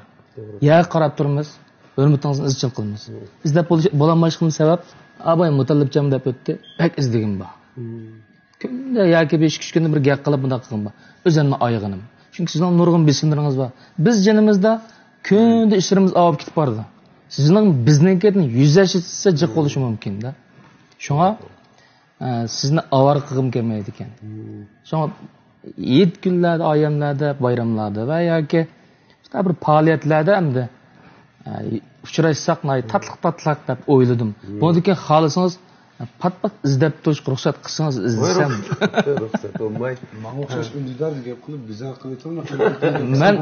يەرگە قاراپ تۇرىمىز، ھۆرمىتىڭىزنى ئىزچىل قىلىمىز. ئىزدەپ بولۇش-، بولالماسلىقىم سەۋەب، ئاپاي مۇتەللىپجان دەپ ئۆتتى، بەك ئىزدىگىنىم بار. كۈندە ياكى بىر ئىككى ئۈچ كۈندە بىر گەپ قىلىپ مۇنداق قىلغىنىم بار. ئۆزۈمنى ئايىغىنىم. چۈنكى سىزنىڭ نۇرغۇن بېسىملىرىڭىز بار. بىز جېنىمىزدا كۈندە ئىشلىرىمىز ئاۋۇپ كېتىپ بارىدۇ. سىزنىڭ بىزنىڭكىدىن يۈز ياشىسا جىق بولۇشى مۇمكىن-دە. شۇڭا، ئە، سىزنى ئاۋارە قىلغۇم كەلمەيدىكەن. شۇڭا ھېيت كۈنلەردە، ئايەملەردە، بايراملاردا ۋە ياكى شۇنداق بىر پائالىيەتلەردە ئەمدى، ئە، ئۇچراشساق ناھايىتى تاتلىق-تاتلىق دەپ ئويلىدىم. بۇنىڭدىن كېيىن خالىسىڭىز، پات-پات ئىزدەپ تۇرۇشقا رۇخسەت قىلسىڭىز ئىزدىسەم. رۇخسەت، رۇخسەت بولماي. ماڭا ئوخشاش ئۈندىدار گەپ قىلىپ بىزار قىلىۋېتىڭ. مەن،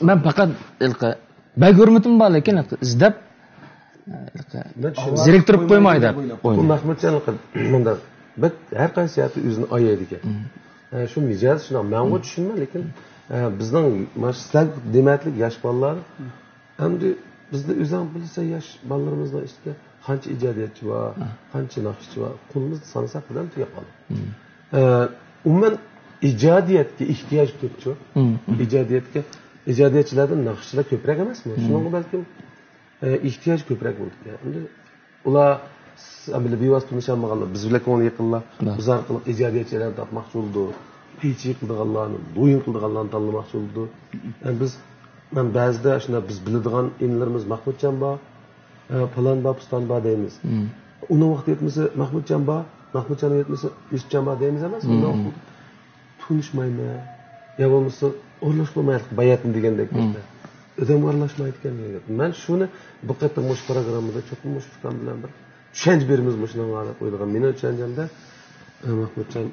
مەن پەقەت ھېلىقى بەك ھۆرمىتىم بار، لېكىن ئىزدەپ، ھېلىقى زېرىكتۈرۈپ قويماي دەپ بۇ ئويلايمەن. مەھمۇتجان ھېلىقى مۇنداق بەك ھەر قايسى جەھەتتە ئۆزىنى ئايايدىكەن. ئە، شۇ مىجەزى شۇنداق. مەنغۇ چۈشىنىمەن، لېكىن، ئە، بىزنىڭ مانا سىلەر دېمەتلىك ياش بالىلار ئەمدى بىزدە ئۆزۈڭ بىلىسەن، ياش بالىلىرىمىزنىڭ ئىچىدە قانچە ئىجادىيەتچى بار، قانچە ناخشىچى بار، قولىمىزدا سانىساق بىردەم تۈگەپ قالىدۇ. ئە، ئومۇمەن ئىجادىيەتكە ئېھتىياج كۆپچۇ. ئىجادىيەتكە، ئىجادىيەتچىلەردىن ناخشىچىلار كۆپرەك ئەمەسمۇ؟ شۇنىڭغا بەلكىم، ئە، ئېھتىياج كۆپرەك بولىدىكەن. ئەمدى ئۇلار س-، ئەمەلىي بىۋاسىتە تونۇشالمىغانلار، بىز بىلەن كۆڭۈل يېقىنلار، بىز ئارقىلىق ئىجادىيەتچىلەرنى تاپماقچى بولىدۇ. پىچى قىلىدىغانلارنى، دويىن قىلىدىغانلارنى تاللىماقچى بولىدۇ. ئەمما بىز، مەن بەزىدە شۇنداق، بىز بىلىدىغان ئىنىلىرىمىز مەھمۇتجان بار، ئە، پالان بار، پۇستان بار دەيمىز. ئۇنىڭ ۋاقتى يەتمىسە مەھمۇتجان بار، مەھمۇتجان يەتمىسە يۈسۈپجان بار دەيمىز ئەمەس. ئۇنداق تونۇشمايمەن. يا بولمىسا ئورۇنلاشمايمەن، باياتىن دېگەندەك. ئادەمگە ئارىلاشمايدىكەن دېگەن گەپ. مەن شۇنى بۇ قېتىم مۇشۇ پروگراممىدا چوقۇم مۇشۇ ئۇكام بىلەن بىر چۈشەنچە بېرىمىز مۇشۇنىڭغا دەپ ئويلىغان. مېنىڭ چۈشەنچەمدە، ئە، مەھمۇتجان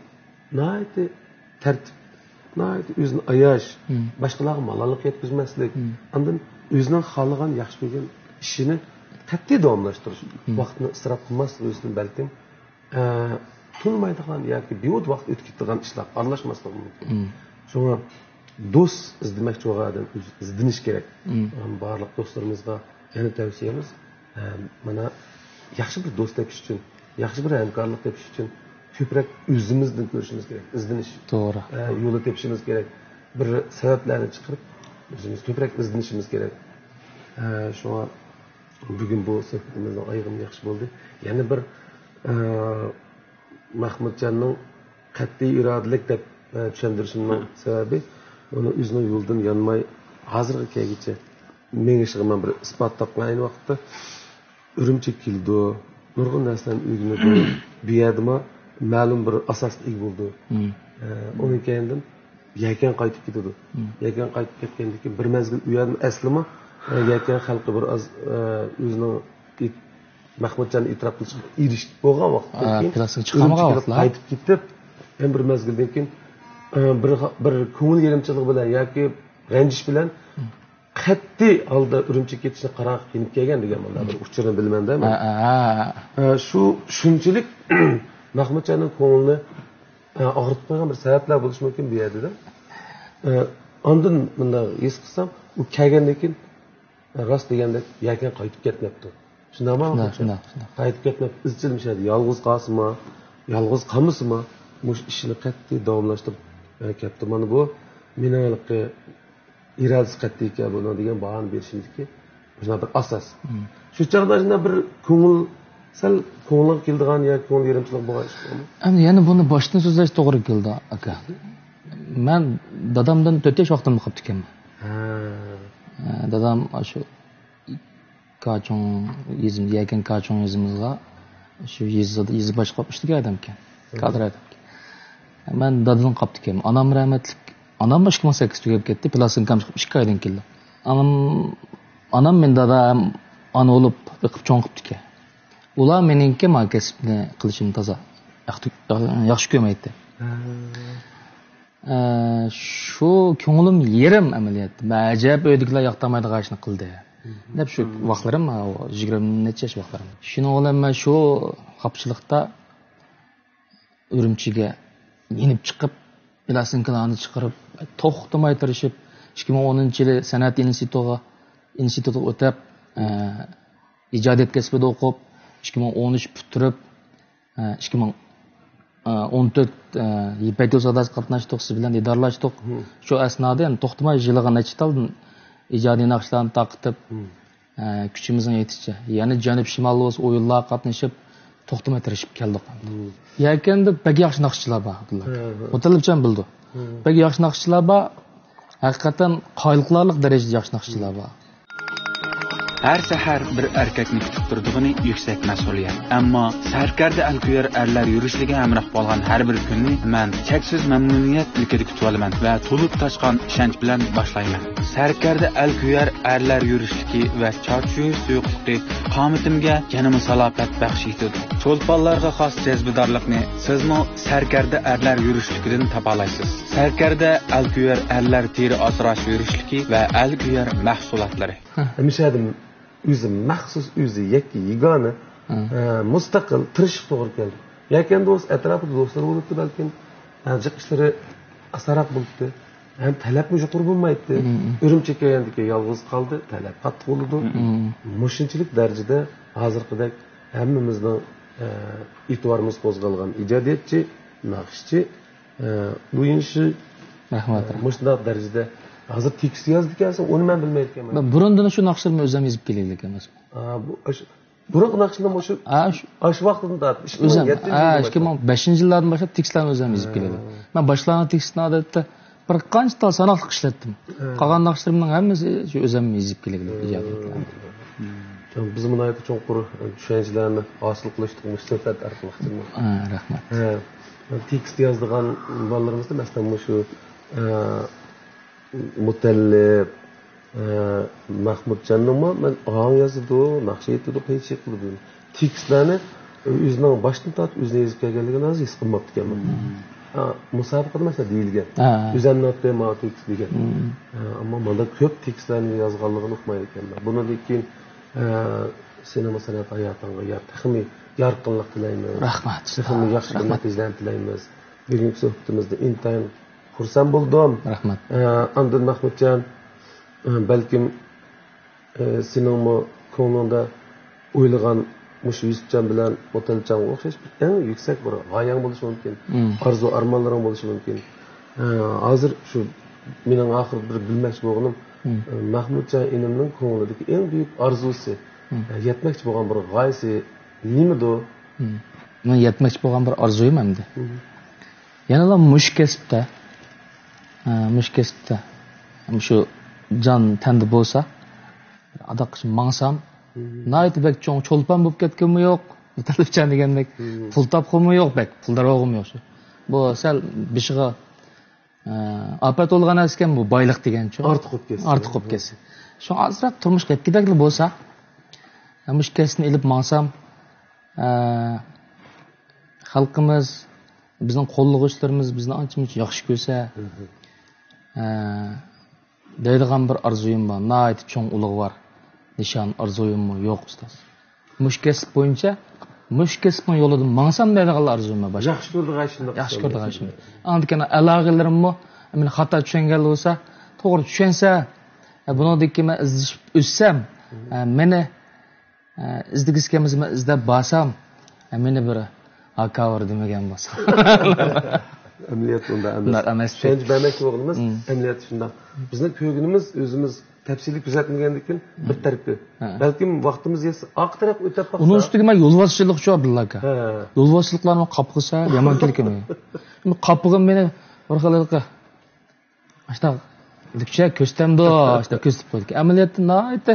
ناھايىتى تەرتىپ، ناھايىتى ئۆزىنى ئاياش، باشقىلارغا مالاللىق يەتكۈزمەسلىك، ئاندىن ئۆزىنىڭ خالىغان، ياخشى كۆرگەن ئىشىنى قەتئىي داۋاملاشتۇرۇش، ۋاقىتنى ئىسراپ قىلماسلىق ئۈستىدىن بەلكىم ئە، تونۇمايدىغان ياكى بىھۇدە ۋاقىت ئۆتۈپ كېتىدىغان ئىشلارغا ئارىلاشماسلىقى مۇمكىن. شۇڭا دوست ئىزدىمەكچى بولغان ئادەم ئۆزى ئىزدىنىش كېرەك. ئەم، بارلىق دوستلىرىمىزغا يەنە تەۋسىيەمىز، ئە، مانا، ياخشى بىر دوست تېپىش ئۈچۈن، ياخشى بىر ھەمكارلىق تېپىش ئۈچۈن كۆپرەك ئۆزىمىزدىن كۆرۈشىمىز كېرەك، ئىزدىنىش، توغرا، ئە، يولى تېپىشىمىز كېرەك. بىر سەۋەبلەرنى چىقىرىپ، ئۆزىمىز كۆپرەك ئىزدىنىشىمىز كېرەك. ئە، شۇڭا بۈگۈن بۇ سۆھبىتىمىزنىڭ ئايىغىمۇ ياخشى بولدى. يەنە بىر، ئە، مەھمۇتجاننىڭ قەتئىي ئىرادىلىك دەپ، ئە، چۈشەندۈرۈشۈمنىڭ سەۋەبى، ئۇنىڭ ئۆزىنىڭ يولىدىن يانماي، ھازىرغا كەلگۈچە مېڭىشىغا مەن بىر ئىسپات تاپقان. ئەينى ۋاقىتتا ئۈرۈمچىگە كېلىدۇ، نۇرغۇن نەرسىلەرنى ئۆگىنىدۇ. بۇ يەردىمۇ مەلۇم بىر ئاساسقا ئىگە بولىدۇ. ئە، ئۇنىڭ كەينىدىن يەكەن قايتىپ كېتىدۇ. يەكەن قايتىپ كەتكەندىن كېيىن بىر مەزگىل ئۇ يەردىن ئەسلىمۇ، ئە، يەكەن خەلقى بىر ئاز، ئە، ئۆزىنىڭ ئېيت-، مەھمۇتجان ئېتىراپ قىلىشقا ئېرىشىپ بولغان ۋاقىتتىن ئا، كېيىن پىلاسنى چىقارمىغان ئۈرۈمچىگە ۋاقىتلار. قايتىپ كېتىپ، يەنە بىر مەزگىلدىن كېيىن، ئە، بىر، بىر كۆڭۈل يېرىمچىلىقى بىلەن ياكى رەنجىش بىلەن قەتئىي ھالدا ئۈرۈمچىگە كېتىشنى قارارغا يېنىپ كەلگەن دېگەن مۇنداق بىر ئۇچۇرنى بىلىمەن-دە مەن. ھە، ھە، ھە. ئە، شۇ شۇنچىلىك مەھمۇتجاننىڭ كۆڭلىنى، ئە، ئاغرىتىپ قويغان بىر سەۋەبلەر بولۇشى مۇمكىن بۇ يەردە-دە. ئە، ئاندىن مۇنداق ھېس قىلسام، ئۇ كەلگەندىن كېيىن، ئە، راست دېگەندەك يەكەن قايتىپ كەتمەپتۇ. شۇنداقمۇ؟ شۇنداق، شۇنداق، شۇنداق. قايتىپ كەتمەپتۇ. ئىزچىل مۇشۇ يەردە يالغۇز قالسىمۇ، يالغۇز قالمىسىمۇ، مۇشۇ ئىشىنى قەتئىي داۋاملاشتۇرۇپ، ئە، كەپتۇ. مانا بۇ مېنىڭ ھېلىقى ئىرادىسى قەتئىيكەن بۇنىڭ دېگەن باھانى بېرىشىمدىكى مۇشۇنداق بىر ئاساس. شۇ چاغدا شۇنداق بىر كۆڭۈل، سەل كۆڭلىگە كېلىدىغان ياكى كۆڭۈل يېرىمچىلىق بولغان ئىش بارمۇ؟ ئەمدى يەنە بۇنى باشتىن سۆزلەش توغرا كېلىدۇ، ئاكا. مەن دادامدىن تۆت ياش ۋاقتىمدا قاپتىكەنمەن. ھە. ئە، دادام ئاشۇ كاچۇڭ يېزىمىز، يەكەن كاچۇڭ يېزىمىزغا شۇ يېزا، يېزا باشلىقى بولۇپ ئىشلىگەن ئادەمكەن. كادىر ئادەمكەن. مەن دادىدىن قاپتىكەن. ئانام رەھمەتلىك، ئانام ئىككى مىڭ سەككىز تۈگەپ كەتتى، پىلاسىنكام چىقىپ ئىككى ئايدىن كېيىن. ئانام، ئانام مېنى دادا ھەم ئانا بولۇپ بېقىپ چوڭ قىپتىكەن. ئۇلار مېنىڭكى ما كەسىپنى قىلىشىمنى تازا ياخشى، ياخشى كۆرمەيتتى. ئە، شۇ كۆڭلۈم يېرىم ئەمەلىيەتتە. مەن ئەجەب ئۆيدىكىلەر ياقتۇرمايدىغان ئىشنى قىلدى دەپ شۇ ۋاقىتلىرىم، يىگىرمە نەچچە ياش ۋاقىتلىرىم. شۇنىڭ بىلەن مەن شۇ خاپىچىلىقتا ئۈرۈمچىگە يېنىپ چىقىپ، پىلاسىنكىلارنى چىقىرىپ، توختىماي تىرىشىپ، ئىككى مىڭ ئونىنچى يىلى سەنئەت ئىنستىتۇتىغا، ئىنستىتۇتقا ئۆتۈپ، ئە، ئىجادىيەت كەسپىدە ئوقۇپ، ئىككى مىڭ ئون ئۈچ پۈتتۈرۈپ، ئىككى مىڭ ئون تۆت يىپەك يولى ساداسىغا قاتناشتۇق، سىز بىلەن دىدارلاشتۇق. شۇ ئەسنادا يەنە توختىماي يىلىغا نەچچە تال ئىجادىي ناخشىلارنى تارقىتىپ، كۈچىمىزنىڭ يېتىشىچە. يەنە جەنۇب شىمال بولسا ئويۇنلارغا قاتنىشىپ، توختىماي تىرىشىپ كەلدۇق. يەكەندە بەك ياخشى ناخشىچىلار بار، ئابدۇللا ئاكا. مۇتەللىپجان بىلىدۇ. بەك ياخشى ناخشىچىلار بار. ھەقىقەتەن قايىل قىلارلىق دەرىجىدە ياخشى ناخشىچىلار بار. ھەر سەھەر بىر ئەركەكنى كۈتۈپ تۇرىدىغىنى يۈكسەك مەسئۇلىيەت. ئەمما سەركەردە ئەلكۆيەر ئەرلەر يۈرۈشلۈكىگە ھەمراھ بولغان ھەر بىر كۈننى مەن چەكسىز مەمنۇنىيەت ئىلكىدە كۈتۈۋالىمەن ۋە تولۇپ تاشقان ئىشەنچ بىلەن باشلايمەن. سەركەردە ئەلكۆيەر ئەرلەر يۈرۈشلۈكى ۋە چارچىيۇش سۇيۇقلۇقى قامىتىمگە يەنىمۇ سالاپەت بەخش ئېتىدۇ. چولپانلارغا خاس جەزبىدارلىقنى سىزمۇ سەركەردە ئەرلەر يۈرۈشلۈكىدىن تاپالايسىز. سەركەردە ئەلكۆيەر ئەرلەر تېرە ئاسراش يۈرۈشلۈكى ۋە ئەلكۆيەر مەھسۇلاتلىرى. ھەمىشە ئادەم ئۆزى مەخسۇس، ئۆزى يەككە يېگانە، ئە، مۇستەقىل، تىرىشىپ توغرا كەلدى. يەكەندە بولسا ئەتراپىدا دوستلىرى بولۇپتۇ بەلكىم، ھە، جىق ئىشلىرى ئاسانراق بولۇپتۇ. ھەم تەلەپمۇ يۇقىرى بولمايتتى. ئۈرۈمچىگە كەلگەندىن كېيىن يالغۇز قالدى، تەلەپ قاتتىق بولىدۇ. مۇشۇنچىلىك دەرىجىدە ھازىرقىدەك ھەممىمىزنىڭ، ئە، ئېتىبارىمىز قوزغالغان ئىجادىيەتچى، ناخشىچى، ئە، دويىنشى، رەھمەت. ئە، مۇشۇنداق دەرىجىدە ھازىر تېكىست يازىدىكەنسەن، ئۇنى مەن بىلمەيدىكەنمەن. مەن بۇرۇندىن شۇ ناخشىلىرىمنى ئۆزۈم يېزىپ كېلەيلىكەن. ئا، بۇ، ئاشۇ بۇرۇنقى ناخشىلىرىم مۇشۇ ھە، شۇ ئاشۇ ۋاقتىدىن تارتىپ، ئىككى مىڭ يەتتىنچى يىلدىن باشلاپ. ئىككى مىڭ بەشىنچى يىللاردىن باشلاپ تېكىستلەرنى ئۆزۈم يېزىپ كېلىۋاتىمەن. مەن باشلانغان تېكىستنى ئادەتتە بىر قانچە تال ساناقلىق ئىشلەتتىم. ھە. قالغان ناخشىلىرىمنىڭ ھەممىسى شۇ ئۆزۈم يېزىپ كېلىۋاتقان. ھە. بىز بۇ ناھايىتى چوڭقۇر چۈشەنچىلەرنى ھاسىل قىلىشتۇق مۇشۇ سۆھبەت ئارقىلىق. ھە، رەھمەت. ھە. تېكىست يازىدىغان بالىلىرىمىزدا، مەسىلەن، مۇشۇ، ئە، مۇتەللىپ، ئە، مەخمۇتجاننىڭمۇ مەن ئاڭ يازىدۇ، ناخشا ئېيتىدۇ، قىيىنچىلىق قىلىدۇ. تېكىستلەرنى ئۆزىنىڭ باشتىن تارتىپ ئۆزىنى يېزىپ كەلگەنلىكىنى ھازىر ھېس قىلماپتىكەنمەن. ھە، مۇسابىقىدە مەسىلەن دېيىلگەن. ھە. ئۆزۈمنىڭ ئاتى ماۋۇ تېكىست دېگەن. ھە، ئەمما مانا كۆپ تېكىستلەرنى يازغانلىقىنى ئۇقمايدىكەنمەن. بۇنىڭدىن كېيىن، ئە، سېنىڭمۇ سەنئەت ھاياتىڭغا يا تېخىمۇ يارقىنلىق تىلەيمىز. رەھمەت. تېخىمۇ ياخشى بىر نەتىجىلەرنى تىلەيمىز. بۈگۈنكى سۆھبىتىمىزدە ئىنتايىن خۇرسەن بولدۇم. رەھمەت. ئە، ئاندىن مەخمۇتجان، ئە، بەلكىم، ئە، سېنىڭمۇ كۆڭلۈڭدە ئويلىغان مۇشۇ يۈسۈپجان بىلەن مۇتەللىپجانغا ئوخشاش بىر ئەڭ يۈكسەك بىر غايەڭ بولۇشى مۇمكىن. ئارزۇ ئارمانلىرىڭ بولۇشى مۇمكىن. ئە، ھازىر شۇ مېنىڭ ئاخىرى بىر بىلمەكچى بولغىنىم، ئە، مەخمۇتجان ئىنىمنىڭ كۆڭلىدىكى ئەڭ بۈيۈك ئارزۇسى، ئە، يەتمەكچى بولغان بىر غايىسى نېمىدۇ؟ مېنىڭ يەتمەكچى بولغان بىر ئارزۇيۇم ئەمدى. يەنىلا مۇشۇ كەسىپتە، ھە، مۇشۇ كەسىپتە، مۇشۇ جان تەندە بولسا، ئاداققىچە ماڭسام، ناھايىتى بەك چوڭ چولپان بولۇپ كەتكىنىمۇ يوق، مۇتەللىپجان دېگەندەك، پۇل تاپقىنىمۇ يوق، بەك پۇلدار بولغىنىمۇ يوق. بۇ سەل بېشىغا، ھە، ئاپەت بولغان ئەسكەن بۇ بايلىق دېگەنچۇ. ئارتۇق بولۇپ كەتسە. ئارتۇق بولۇپ كەتسە. شۇڭا ئازراق تۇرمۇشقا يەتكۈدەكلا بولسا، ھە، مۇشۇ كەسىپنى ئېلىپ ماڭسام، ئە، خەلقىمىز، بىزنىڭ قوللىغۇچىلىرىمىز بىزنى ئانچە-مۇنچە ياخشى كۆرسە، ئە، دەيدىغان بىر ئارزۇيۇم بار. ناھايىتى چوڭ ئۇلۇغۋار نىشان، ئارزۇيۇممۇ يوق، ئۇستاز. مۇشۇ كەسىپ بويىچە، مۇشۇ كەسىپنىڭ يولىدا ماڭسام دەيدىغان ئارزۇيۇم بار. باشقا ياخشى كۆرىدىغان ئىشىمنى ياخشى كۆرىدىغان ئىشىمنى. ئاندىن كېيىن ئالاقىلىرىممۇ مېنى خاتا چۈشەنگەن بولسا، توغرا چۈشەنسە، ئە، بۇنىڭدىن كېيىن مەن ئىزدىشىپ ئۆتسەم، ئە، مېنى ئە، ئىزدىگۈسى كەلمىسە، مەن ئىزدەپ بارسام، ئە، مېنى بىر ھاكاۋۇر دېمىگەن بولسا. ئەمەلىيەتتە ئۇنداق ئەمەس. ئۇنداق ئەمەس. چۈشەنچە بەرمەكچى بولغىنىمىز، ئەمەلىيەتتە شۇنداق. بىزنىڭ كۆرگىنىمىز ئۆزىمىز تەپسىلىي كۆزەتمىگەندىكىن بىر تەرىپى. بەلكىم ۋاقتىمىز يەتسە ئارقا تەرەپكە ئۆتۈپ باقسا. ئۇنىڭ ئۈستىگە مەن يولۋاسچىلىقچۇ ئابدۇللا ئاكا. ھە. يولۋاسچىلىقلارنى قاپقىسا يامان كېلىكىمەن. قاپىغىم مېنى بىر خىل ھېلىقى ئاشۇنداق ئىلىكچە كۆرسىتەمدۇ، ئاشۇنداق كۆرسىتىپ قويىدىكەن. ئەمەلىيەتتە ناھايىتى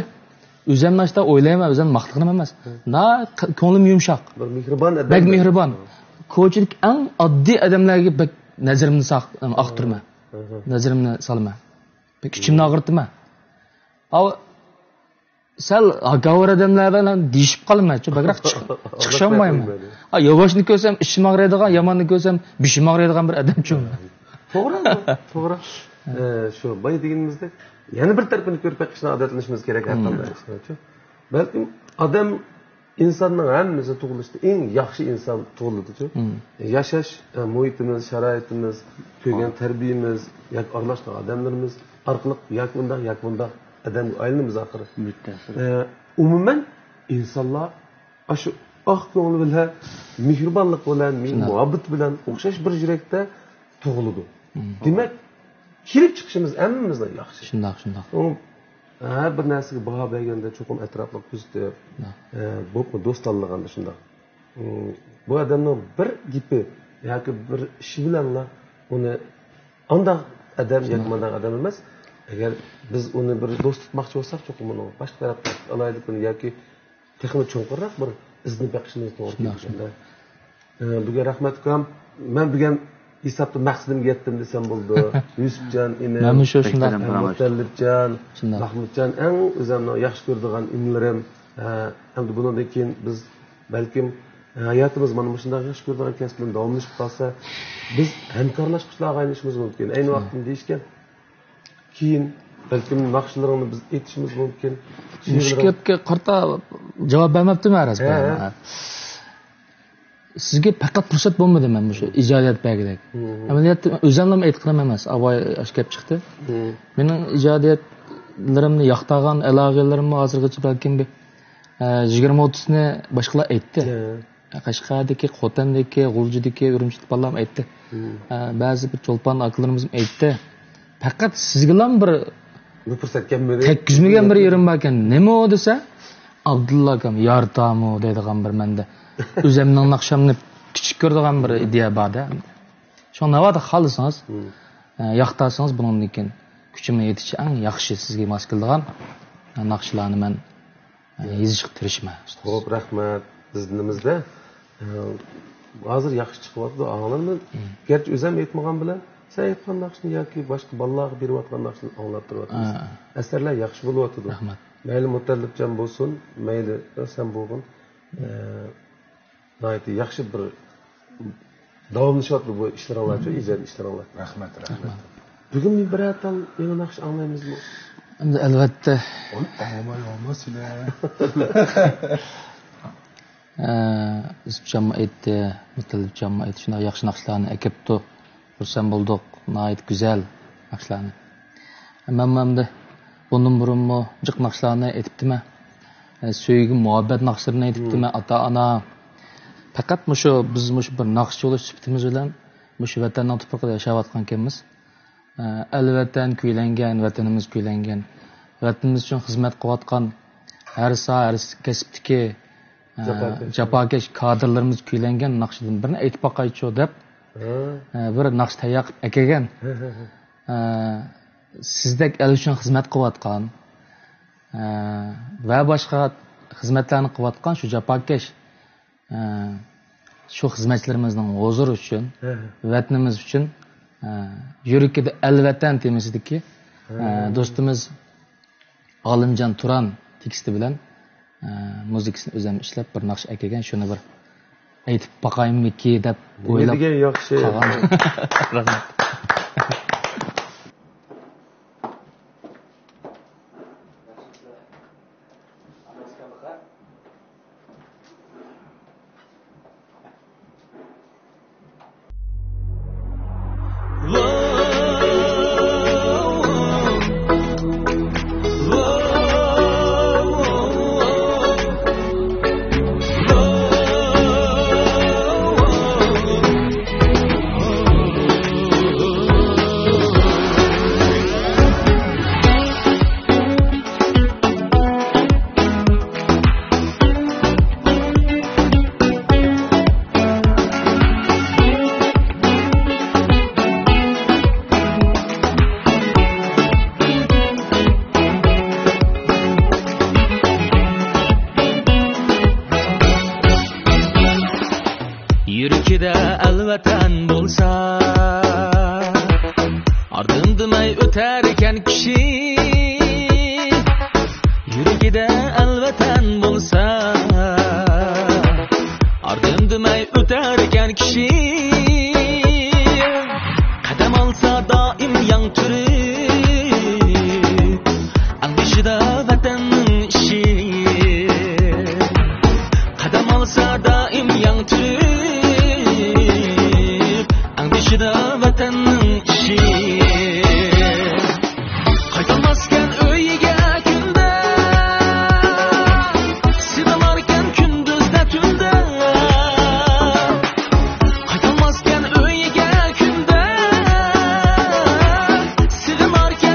ئۆزۈمنى ئاشۇنداق ئويلايمەن، ئۆزۈمنى ماختىغىنىم ئەمەس. ناھايىتى كۆڭلۈم يۇمشاق. بىر مېھرىبان ئادەم. بەك مېھرىبان. كوچىدىكى ئەڭ ئاددىي ئادەملەرگە بەك نەزىرىمنى ساق-، ئاقتۇرىمەن. نەزىرىمنى سالىمەن. بەك ئىچىمنى ئاغرىتىمەن. ئاۋۇ سەل ھاكاۋۇر ئادەملەر بىلەن دېيىشىپ قالىمەنچۇ، بەكرەك چىق-، چىقىشالمايمەن. ئا، ياۋاشنى كۆرسەم ئىچىم ئاغرىيدىغان، ياماننى كۆرسەم بېشىم ئاغرىيدىغان بىر ئادەمچۇ. توغرا، توغرا. ئە، شۇ بايا دېگىنىمىزدەك، يەنە بىر تەرىپىنى كۆرۈپ بېقىشنى ئادەتلىنىشىمىز كېرەك ھەر قانداق ئىشلارچۇ. بەلكىم ئادەم، ئىنساننىڭ ھەممىسى تۇغۇلۇشتا ئەڭ ياخشى ئىنسان تۇغۇلىدۇچۇ. ياشاش، ئە، مۇھىتىمىز، شارائىتىمىز، كۆرگەن تەربىيىمىز ياكى ئارىلاشقان ئادەملىرىمىز ئارقىلىق ياكى ئۇنداق، ياكى بۇنداق ئادەمگە ئايلىنىمىز ئاخىرى. ئە، ئومۇمەن، ئىنسانلار ئاشۇ ئاق كۆڭلى بىلەن، مېھرىبانلىق بىلەن، مۇھەببىتى بىلەن ئوخشاش بىر يۈرەكتە تۇغۇلىدۇ. دېمەك، كېلىپ چىقىشىمىز ھەممىمىزنىڭ ياخشى. شۇنداق، شۇنداق. ئۇ ھەر بىر نەرسىگە باھا بەرگەندە چوقۇم ئەتراپلىق كۆزىتىپ، ئە، بولۇپمۇ دوست تاللىغاندا شۇنداق. ئۇ، بۇ ئادەمنىڭ بىر گېپى ياكى بىر ئىشى بىلەنلا ئۇنى ئانداق ئادەم ياكى مانداق ئادەم ئەمەس. ئەگەر بىز ئۇنى بىر دوست تۇتماقچى بولساق، چوقۇم ئۇنىڭ باشقا تەرەپتىكى ئالاھىدىلىكىنى ياكى تېخىمۇ چوڭقۇرراق بىر ئىزدىنىپ بېقىشىمىز توغرا كېلىدىكەن-دە. ئە، بۈگۈن رەھمەت ئۇكام. مەن بۈگۈن ھېسابتا مەقسىتىمگە يەتتىم دېسەم بولىدۇ. يۈسۈپجان ئىنىم، مەنمۇ شۇ شۇنداق. مۇتەللىپجان، مەھمۇتجان ئەڭ ئۆزۈمنىڭ ياخشى كۆرىدىغان ئىنىلىرىم. ئە، ئەمدى بۇنىڭدىن كېيىن بىز بەلكىم، ئە، ھاياتىمىز مانا مۇشۇنداق ياخشى كۆرىدىغان كەسىپ بىلەن داۋاملىشىپ قالسا، بىز ھەمكارلاشقۇچىلارغا ئايلىنىشىمىز مۇمكىن. ئەينى ۋاقىتتا دېيىشكەن، كېيىن بەلكىم ناخشىلىرىڭنى بىز ئېيتىشىمىز مۇمكىن. مۇشۇ گەپكە قارىتا جاۋاب بەرمەپتىمەن ھە، رەسمەن. سىزگە پەقەت پۇرسەت بولمىدى مەن مۇشۇ ئىجادىيەت بەرگۈدەك. ئەمەلىيەتتە ئۆزۈملەرمۇ ئېيتقىنىم ئەمەس، ئاۋاي ئاشۇ گەپ چىقتى. مېنىڭ ئىجادىيەتلىرىمنى ياقتۇرغان ئالاقىلىرىممۇ ھازىرغىچە بەلكىم بىر، ئە، يىگىرمە ئوتتۇزنى باشقىلار ئېيتتى. قەشقەردىكى، خوتەندىكى، غۇلجىدىكى، ئۈرۈمچىدىكى بالىلارمۇ ئېيتتى. ئە، بەزى بىر چولپان ئاكىلىرىمىزمۇ ئېيتتى. پەقەت سىزگىلا بىر بۇ پۇرسەت كەلمىدى. تەگكۈزمىگەن بىر يېرىم باركەن. نېمە ئۇ دېسە، ئابدۇللا ئاكام يارىتامۇ دەيدىغان بىر مەندە ئۆزەمنىڭ ناخشامنى كىچىك كۆرىدىغان بىر ئىدىيە بار-دە. شۇڭا ناۋادا خالىسىڭىز، مم. ئە، ياقتۇرسىڭىز، بۇنىڭدىن كېيىن كۈچۈمنىڭ يېتىشىچە ئەڭ ياخشى، سىزگە ماس كېلىدىغان، ئە، ناخشىلارنى مەن، ئە، يېزىشقا تىرىشىمەن، ئۇستاز. خوپ، رەھمەت. بىز دىنىمىزدە، ئە، ھازىر ياخشى چىقىۋاتىدۇ، ئاڭلىنىدۇ. مم. گەرچە ئۆزۈم ئېيتمىغان بىلەن، سەن ئېيتقان ناخشىنى ياكى باشقا بالىلارغا بېرىۋاتقان ناخشىنى ئاڭلاپ تۇرۇۋاتىمىز. ھە. ئەسەرلەر ياخشى بولۇۋاتىدۇ. رەھمەت. مەيلى مۇتەللىپجان بولسۇن، مەيلى سەن بولغىن. ئە، ناھايىتى ياخشى بىر داۋاملىشىۋاتىدۇ بۇ ئىشلىرىڭلارچۇ، ئىجادىي ئىشلىرىڭلار. رەھمەت، رەھمەت. بۈگۈن مەن بىرەر تال يېڭى ناخشا ئاڭلايمىزمۇ؟ ئەمدى ئەلۋەتتە. ئۇنى ئاڭلىماي بولماس يەنە. ئە، يۈسۈپجانمۇ ئېيتتى، مۇتەللىپجانمۇ ئېيتتى، شۇنداق ياخشى ناخشىلارنى ئەكەپتۇ. خۇرسەن بولدۇق، ناھايىتى گۈزەل ناخشىلارنى. مەنمۇ ئەمدى بۇندىن بۇرۇنمۇ جىق ناخشىلارنى ئېيتىپتىمەن. ئە، سۆيگۈ، مۇھەببەت ناخشىلىرىنى ئېيتىپتىمەن، مم. ئاتا-ئانا. پەقەت مۇشۇ، بىز مۇشۇ بىر ناخشىچى بولۇش سۈپىتىمىز بىلەن مۇشۇ ۋەتەننىڭ تۇپرىقىدا ياشاۋاتقانكەنمىز. ئە، ئەل ۋەتەن كۈيلەنگەن، ۋەتىنىمىز كۈيلەنگەن، ۋەتىنىمىز ئۈچۈن خىزمەت قىلىۋاتقان ھەر ساھە، ھەر كەسىپتىكى، ئە، جاپاكەش. جاپاكەش كادىرلىرىمىز كۈيلەنگەن ناخشىدىن بىرنى ئېيتىپ باقايچۇ دەپ، ھە. ئە، بىر ناخشا تەييار قىلىپ ئەكەلگەن. ھە، ھە، ھە. ئە، سىزدەك ئەل ئۈچۈن خىزمەت قىلىۋاتقان، ئە، ۋە باشقا خىزمەتلەرنى قىلىۋاتقان شۇ جاپاكەش، ئە، شۇ خىزمەتچىلىرىمىزنىڭ ھۇزۇرى ئۈچۈن، ھە، ھە. ۋەتىنىمىز ئۈچۈن، ئە، يۈرىكىدە ئەل ۋەتەن تېمىسىدىكى، ھە. ئە، دوستىمىز ئالىمجان تۇران تېكىستى بىلەن، ئە، مۇزىكىسىنى ئۆزۈم ئىشلەپ، بىر ناخشا ئەكەلگەن، شۇنى بىر ئېيتىپ باقايمىكى دەپ نېمە ئويلاپ دېگەن ياخشى. قالغان. رەھمەت. يۈرىكىدە ئەل ۋەتەن بولسا، ئاردىم دېمەي ئۆتەركەن كىشى. يۈرىكىدە ئەل ۋەتەن بولسا، ئاردىم دېمەي ئۆتەركەن كىشى. قەدەم ئالسا دائىم ياڭ تۈرۈپ، ئەڭ بېشىدا ۋەتەننىڭ ئىشى. قەدەم ئالسا دائىم ياڭ تۈرۈپ، ئەڭ بېشىدا ۋەتەننىڭ ئىشى. قايتالماسكەن ئۆيىگە كۈندە، سېغىناركەن كۈندۈزدە تۈندە. قايتالماسكەن ئۆيىگە كۈندە، سېغىناركەن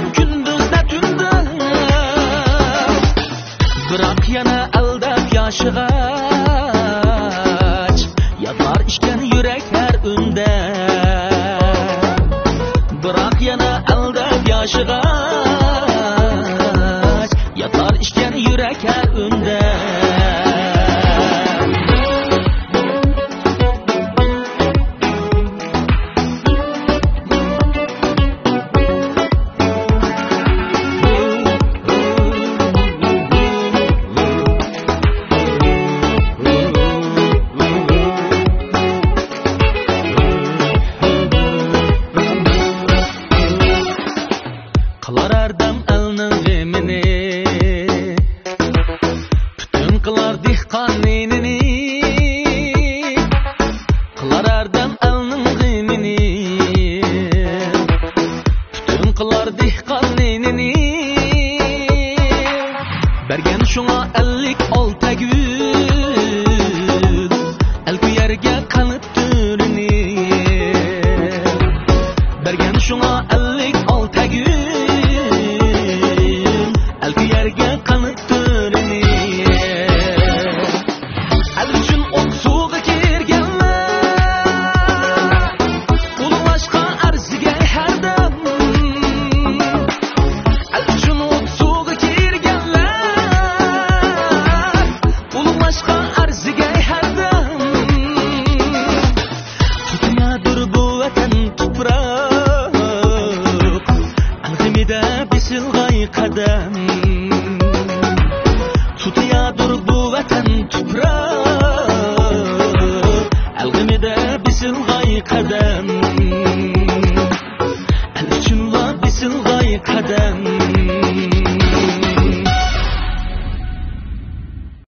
ئىچىدە بېسىلغاي قەدەم، تۇتىيادۇر بۇ ۋەتەن تۇپراق. ئەل غېمىدە بېسىلغاي قەدەم، ئەل ئۈچۈنلا بېسىلغاي قەدەم.